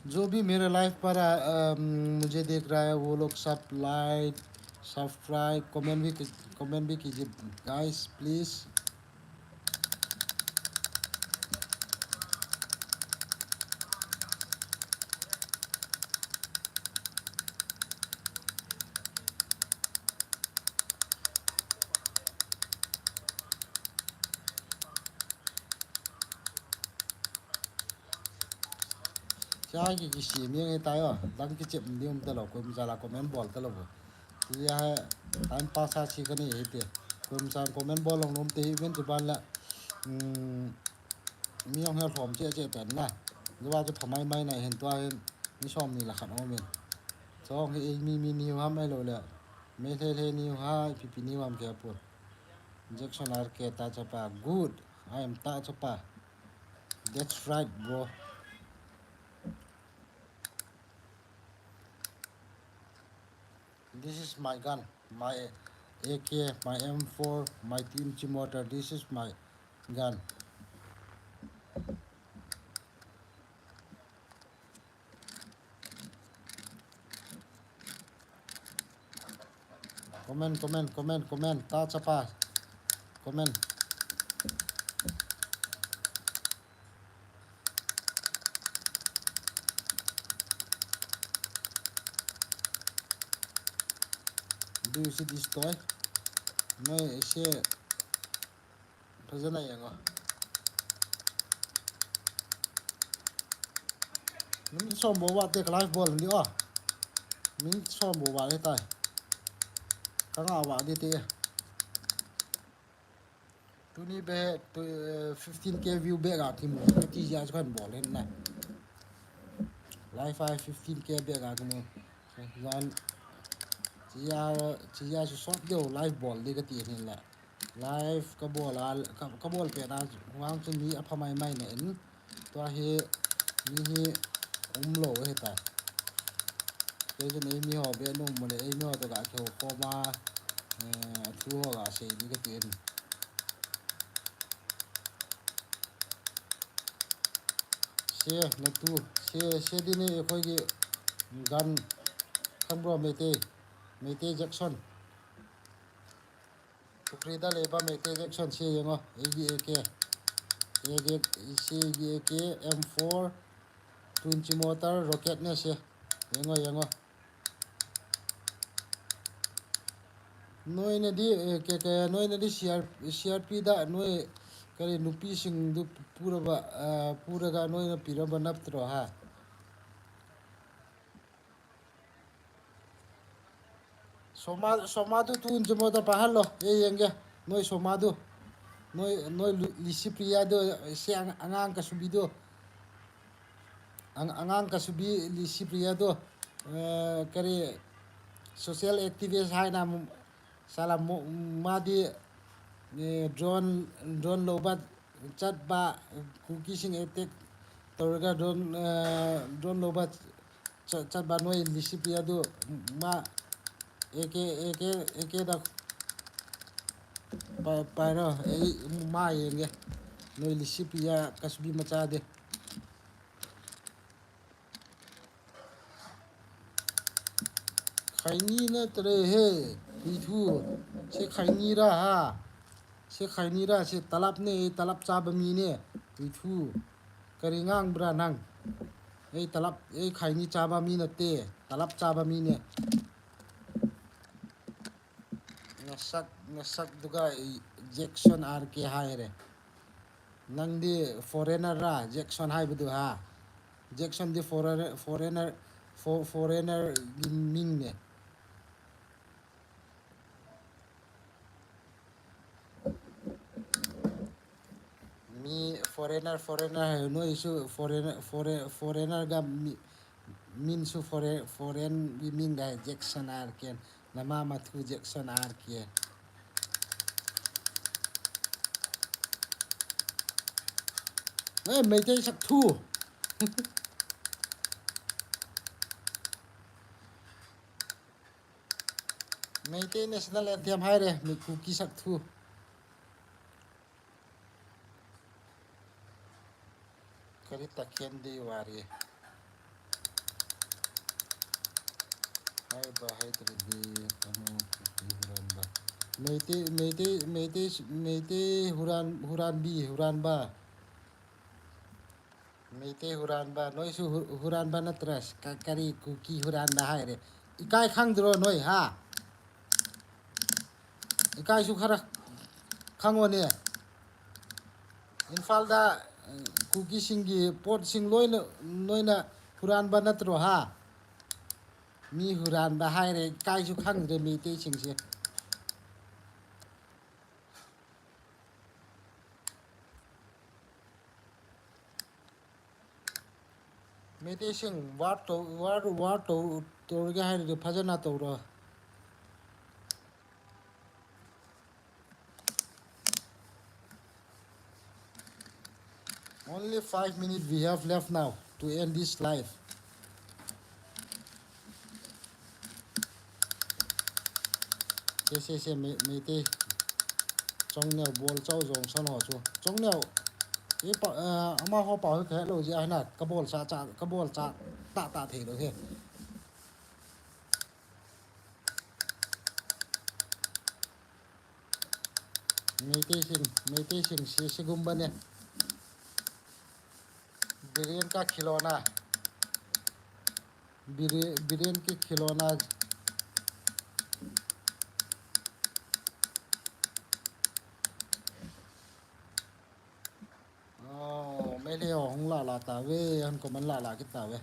जो भी मेरे लाइव पर आ, अम, मुझे देख रहा है, वो लोग सब लाइक, सब्सक्राइब, कमेंट भी, कमेंट भी कीजिए guys, please. Cha ki ki si mi ngai tayo, dang ki chep mi um talo, koima cha la comment bol talo bo. Ti ya hai, time pass a si kani hite. Koima cha comment bol long nom te hi ven chu ban la. Hmm, mi ong he lhom che che pen na. Ni wa chu phamai mai na hin tua hin, mi som ni la khat om in. Chong hi ei mi mi ni ham ai lo le. Me hle hle ni ha, pi pi ni ham ke pu. Jackson R K ta chapa, good. I am ta chapa. That's right, bro. This is my gun, my A K, my M four, my Twin G mortar. This is my gun. Comment, comment, comment, comment. Ta chapa. Comment. Do you see this toy? Noi se. Phajana yeng o. Min som bo wa te ka live bol ni o. Min som bo wa le tai. Ka nga wa di te. Tuni be tu, eh, fifteen K view be ga ki mu. Ka ti ya kan bol le na. Live ai fifteen K be ga ki mu. Jan. Chia, chia su sop deu live bol di ka ti ni la. Live ka bol a, ka, ka bol pet a, vang chu mi apha mai mai na in. Tua hi, mi hi um lo he ta. Kei chun ei mi ho be nung mu le, ei mi ho to ka keu ko ma, eh, thu ho ka sei di ka ti in. Se, na tu, se, se di ni khoi ki gan, khang bro Meitei, Meitei Jackson. Pukhri da leiba Meitei Jackson se yeng o, A K, A K, A K, se A K, M four, Twin G mortar, rocket ne se. Yeng o, yeng o. Noi na di, eh, ke, ke, noi na di C R, C R P da, noi, kari nupi sing du pura ba, ah, pura ga noi na pira ba nap tro ha. Soma, soma tu tu unje mo ta pahal lo, e yenge, noi soma tu. Noi, noi lu-, Lisi Priya tu, si ang-, angang ka subi tu. Ang-, angang ka subi Lisi Priya tu. Eh, kari social activist hai na m-, sala mo-, ma di, eh, drone, drone lo ba, chat ba, Kuki sing attack, torga drone, eh, drone lo ba, Chat, chat ba noi Lisi Priya tu ma A K, A K, A K da pa, pa no, eh, ma yenge. Noi Lisi Priya ka subi macha de. Khaini na tre he, pi thu, se khaini ra ha. Se khaini ra, se talap ne, talap cha ba mi ne, pi thu. Kari ngang bra nang. Ei talap, ei khaini cha ba mi na te, talap cha ba mi ne. Ngasak, ngasak duga i Jackson R K hai re. Nang di foreigner ra, Jackson hai bedu ha. Jackson di foreigner, foreigner, fo-, foreigner min ne. Mi foreigner, foreigner hai, noi su foreigner, fore-, foreigner ga mi, min su fore-, foreign, mi min ga Jackson R K, nama ma thu Jackson R K. Eh, Meitei sak thu. Meitei national anthem hai re, mi Kuki sak thu. Kari takhen dei wari. Hai ba, hai tadi di, anu, Kuki huranba. Meitei, Meitei, Meitei, Meitei huran, huranbi, huranba. Meitei huranba, noisu hu-, huranba natra, ka-, kari Kuki huranba hai re. Ikai khang dro noi ha. Ikai su khara khang o ne. Imphal da, eh, Kuki sing gi pot sing loina, noina huranba natro ha. Mi huranba hai re, ikai su khang dro Meitei sing se. Meitei sing war to, war, war to, to ga hai re phajana to ro. Only five minutes we have left now to end this live. Se, se, se, Mei-, Meitei. Chongneo bol chao jong san ho chu. Chongneo. E pa, eh, ama ho pa ho khe lo ji a na. Ka bol sa cha, ka bol cha ta ta thei lo he. Meitei sing, Meitei sing, si, si gumba ne. Biren ka khilona. Bire-, Biren ki khilona. Oh, Meitei ho hung la la ta ve, han ko man la la ki ta ve.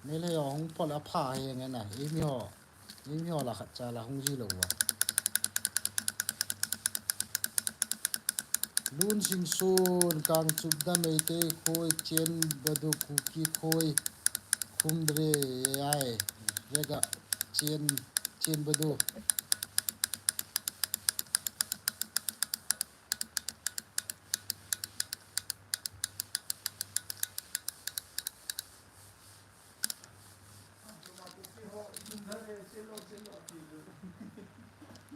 Meitei ho hung pol a pha he nge na, i mi ho, i mi ho la khat cha la hung ji lo wa. Lun Sing Sun, Kangchup da Meitei khoi, Chen Badu Kuki khoi, Khumdre ai, vega Chen, Chen Badu.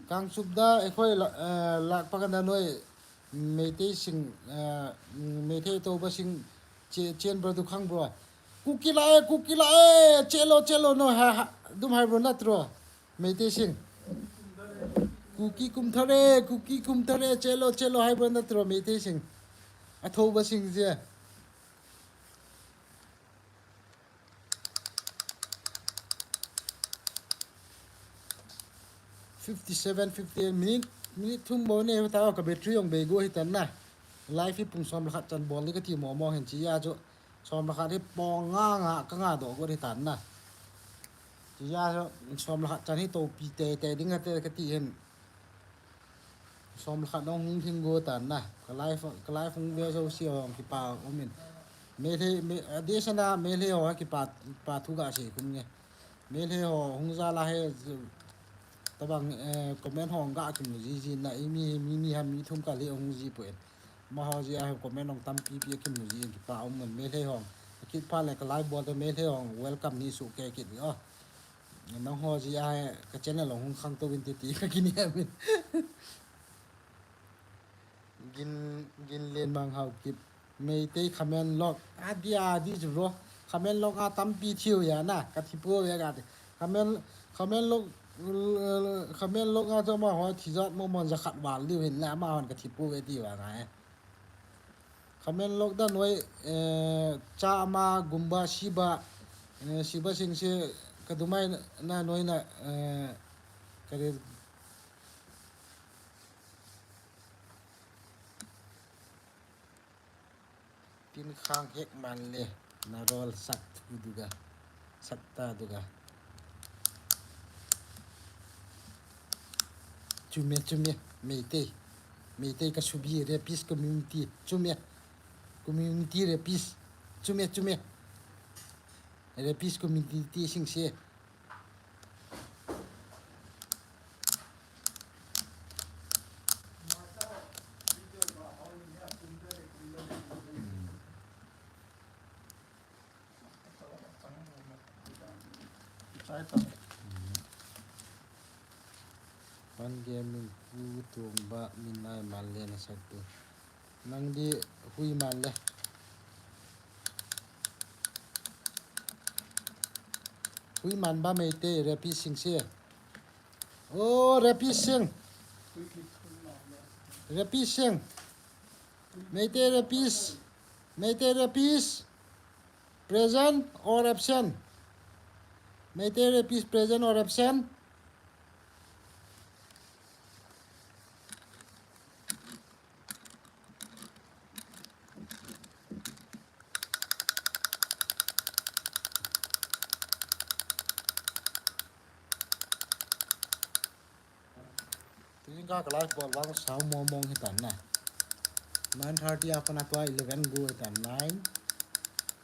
Kangchup da, eikhoi la, eh, lak pa kan da noi, Meitei sing, eh, Meitei to ba sing, che-, chen bro du khang bro. Kuki la e, Kuki la e, chelo, chelo no, ha, ha, dum hai bro natro. Meitei sing. Kuki kum thare, Kuki kum thare, chelo, chelo hai bro natro, Meitei sing. A tho ba sing je. Fifty seven, fifty eight minute, minute thum bou ne ta ka battery jong bei go hi tan na. Live hi pung som le khat chan bol le ka ti mo mo hen chi ya chu. Som le khat hi pong nga nga ka nga do go hi tan na. Chi ya chu som le khat chan hi to pi te te ding ha te ka ti hen. Som le khat nong hung thing go tan na. Ka live, ka live hung ve so si hong kipa um in. Meitei, me, a de sana Meitei ho kipa, pa thu ga se kum nge. Meitei ho hung ja la he, tabang, eh, comment hong ga kimu ji ji na, i mi, mi, mi ha mi thum ka le hung ji pu en. Ma ho ji a he comment hong tam pi pi kimu ji en kipa um nge Meitei hong. Kit pa le ka live bol te Meitei hong welcome ni su ke kit ni o. Nang ho ji a he ka channel hong hung khang to win ti ti ka kini amin. Gin, Gin Len Mang Hau Kip. Meitei comment log. A di a di chu bro. Comment log a tampi thiu ya na. Ka thi po ve ka ti. Comment, comment log, comment log a chu ama ho thi jat mo mon ja khat val diu hin la ama hon ka thi po ve ti va ngai. Comment log da noi, eh, cha ama gumba siba, eh, siba sing se ka dumai na noi na, eh, ka re Tin khang hek man le, na rol sak thu duga, sak ta duga. Chume, chume, Meitei. Meitei ka subi, rapist community. Chume, community rapist. Chume, chume. Rapist community sing se. One Gaming, Pu Tongba, min nai man le na sak tu. Nang di hui man le. Hui man ba Meitei, Rapi Singh se. Oh, Rapi Singh. Rapi Singh. Meitei Rapis. Meitei Rapis. Present or absent? Meitei Rapis present or absent? Tuin ka ka live bol vang sao mo mong hitan na. Nine thirty a kona tua eleven go hitan, nine,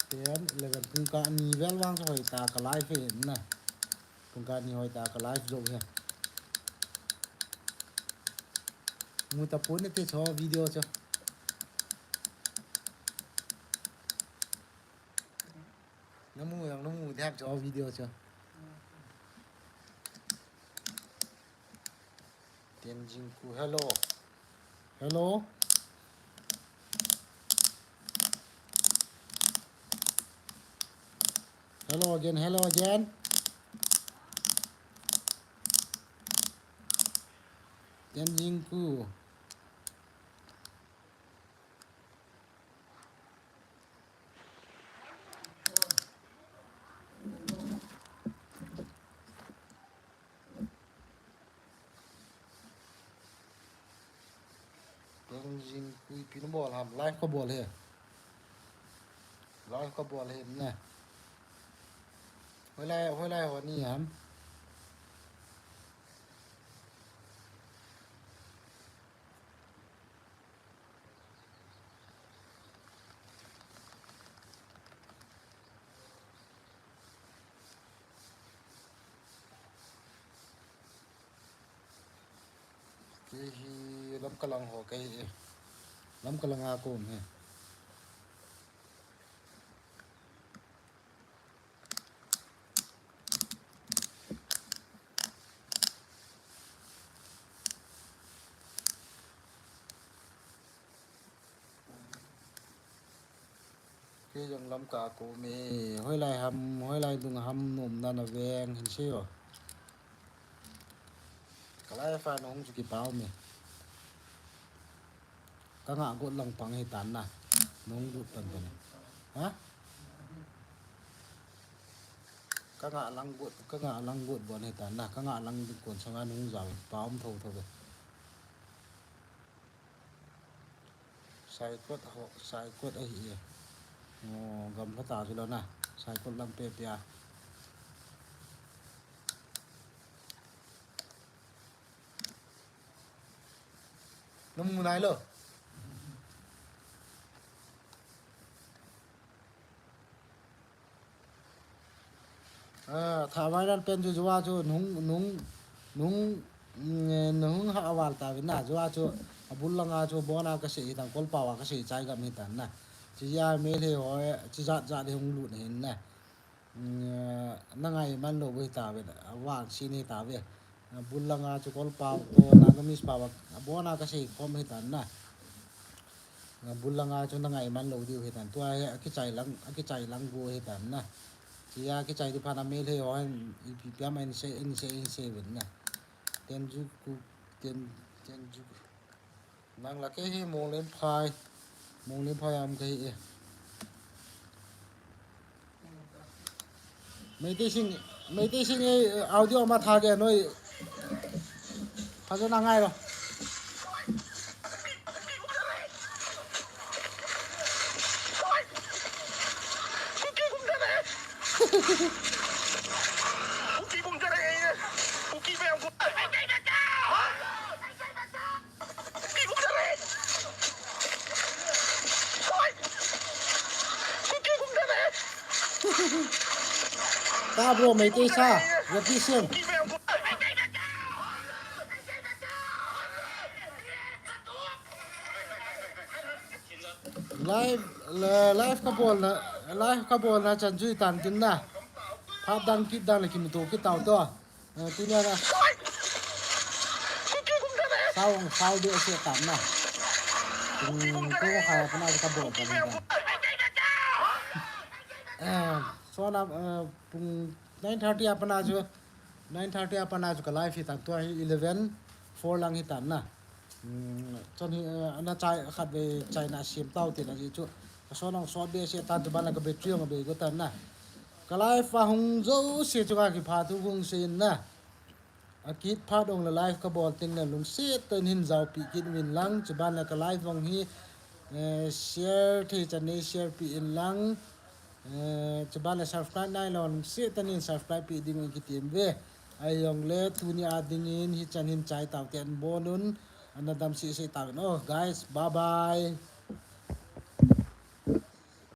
ten, eleven, pung ka ni vel vang sao hita ka live hitan na. Pung ka ni hoi ta ka live jo he. Mu ta pun te cho video cho. Namu yang namu dia cho video cho. Tenzin Ku, hello. Hello. Hello again, hello again. Tenzin Ku. Tenzin Ku, ipi na bol ham, live ka bol he. Live ka bol he na. Hoilai, hoilai ho ni ham. Kei hi Lamka lang ho kei hi. Lamka lang a ka um hi. Kei jong Lamka a ka um e, hoilai ham, hoilai dung ham nomna na veng hin sei o. Ka live a nahung chu kipa um e. Ka ngah got lang pang hitan na. Nahung lut pan pan. Ha? Ka ngah lang got, ka ngah lang got bon hitan na. Ka ngah lang ding kon sanga nahung jao, pa um tho tho ve. Saikot ho, Saikot ahi e. O, gamla ta chu lo na. Saikot lang pe pe a. Namu nai lo. A, tha viral pen chu jua chu nung, nung, nung, mm, nung ha aval ta vin na, jua chu abul langa chu bona ka sei hitan, kolpao a ka sei chai gam hitan na. Chu ya me le ho, chu jat jat de hung lut hin na. Mm, na ngai man lo bo hita ve, avang sin hita ve. Abul langa chu kolpao to, Nagamese pao a, bona ka sei khom hitan na. Abul langa chu na ngai man lo diu hitan. Tua hi akichai lang, akichai lang go hitan na. Chia kichai di phan a Meitei ho hin ipi piam in se, in se, in se vin na. Tenzin Ku, Ten, Tenzin Ku. Nang la kei hi Monglenphai. Monglenphai a um kei hi e. Meitei Singh, Meitei Singh e, audio ma tha ge noi. Phajana ngai lo. Tabro Meitei sa, Rapi Singh. Live, la-, live ka bolna, live ka bolna chan chu itan tin na. Phat dang kit dang le kimuto kit tau to. Eh, tunia na. Sao, sao de se tam na. Kum, kum khai pana ka bol ka ni. Eh, so na, eh, pung nine thirty a pana chu, nine thirty a pana chu ka live hi tan tua hi eleven four lang hi tan na. Hmm, chon hi, eh, ana chai khat ve chai na sim tau tin a ji chu. Ka so nong so be se tan chu ban la ka battery ong be go tan na. Ka live a hung jo se chu ka kipha thu hung se in na. A kit phat ong le live ka bol ting le lungset tah in hin jao pi kit uvin lang, chuban le ka live ong hi, eh, share thei chan nei share pi in lang, eh, chuban le subscribe nai lo lungset tah in subscribe pi ding in kitim ve. Ai ong le tuni a ding in hi chan hin chai tau te an bon un, ana dam si si tau in. Oh, guys, bye bye.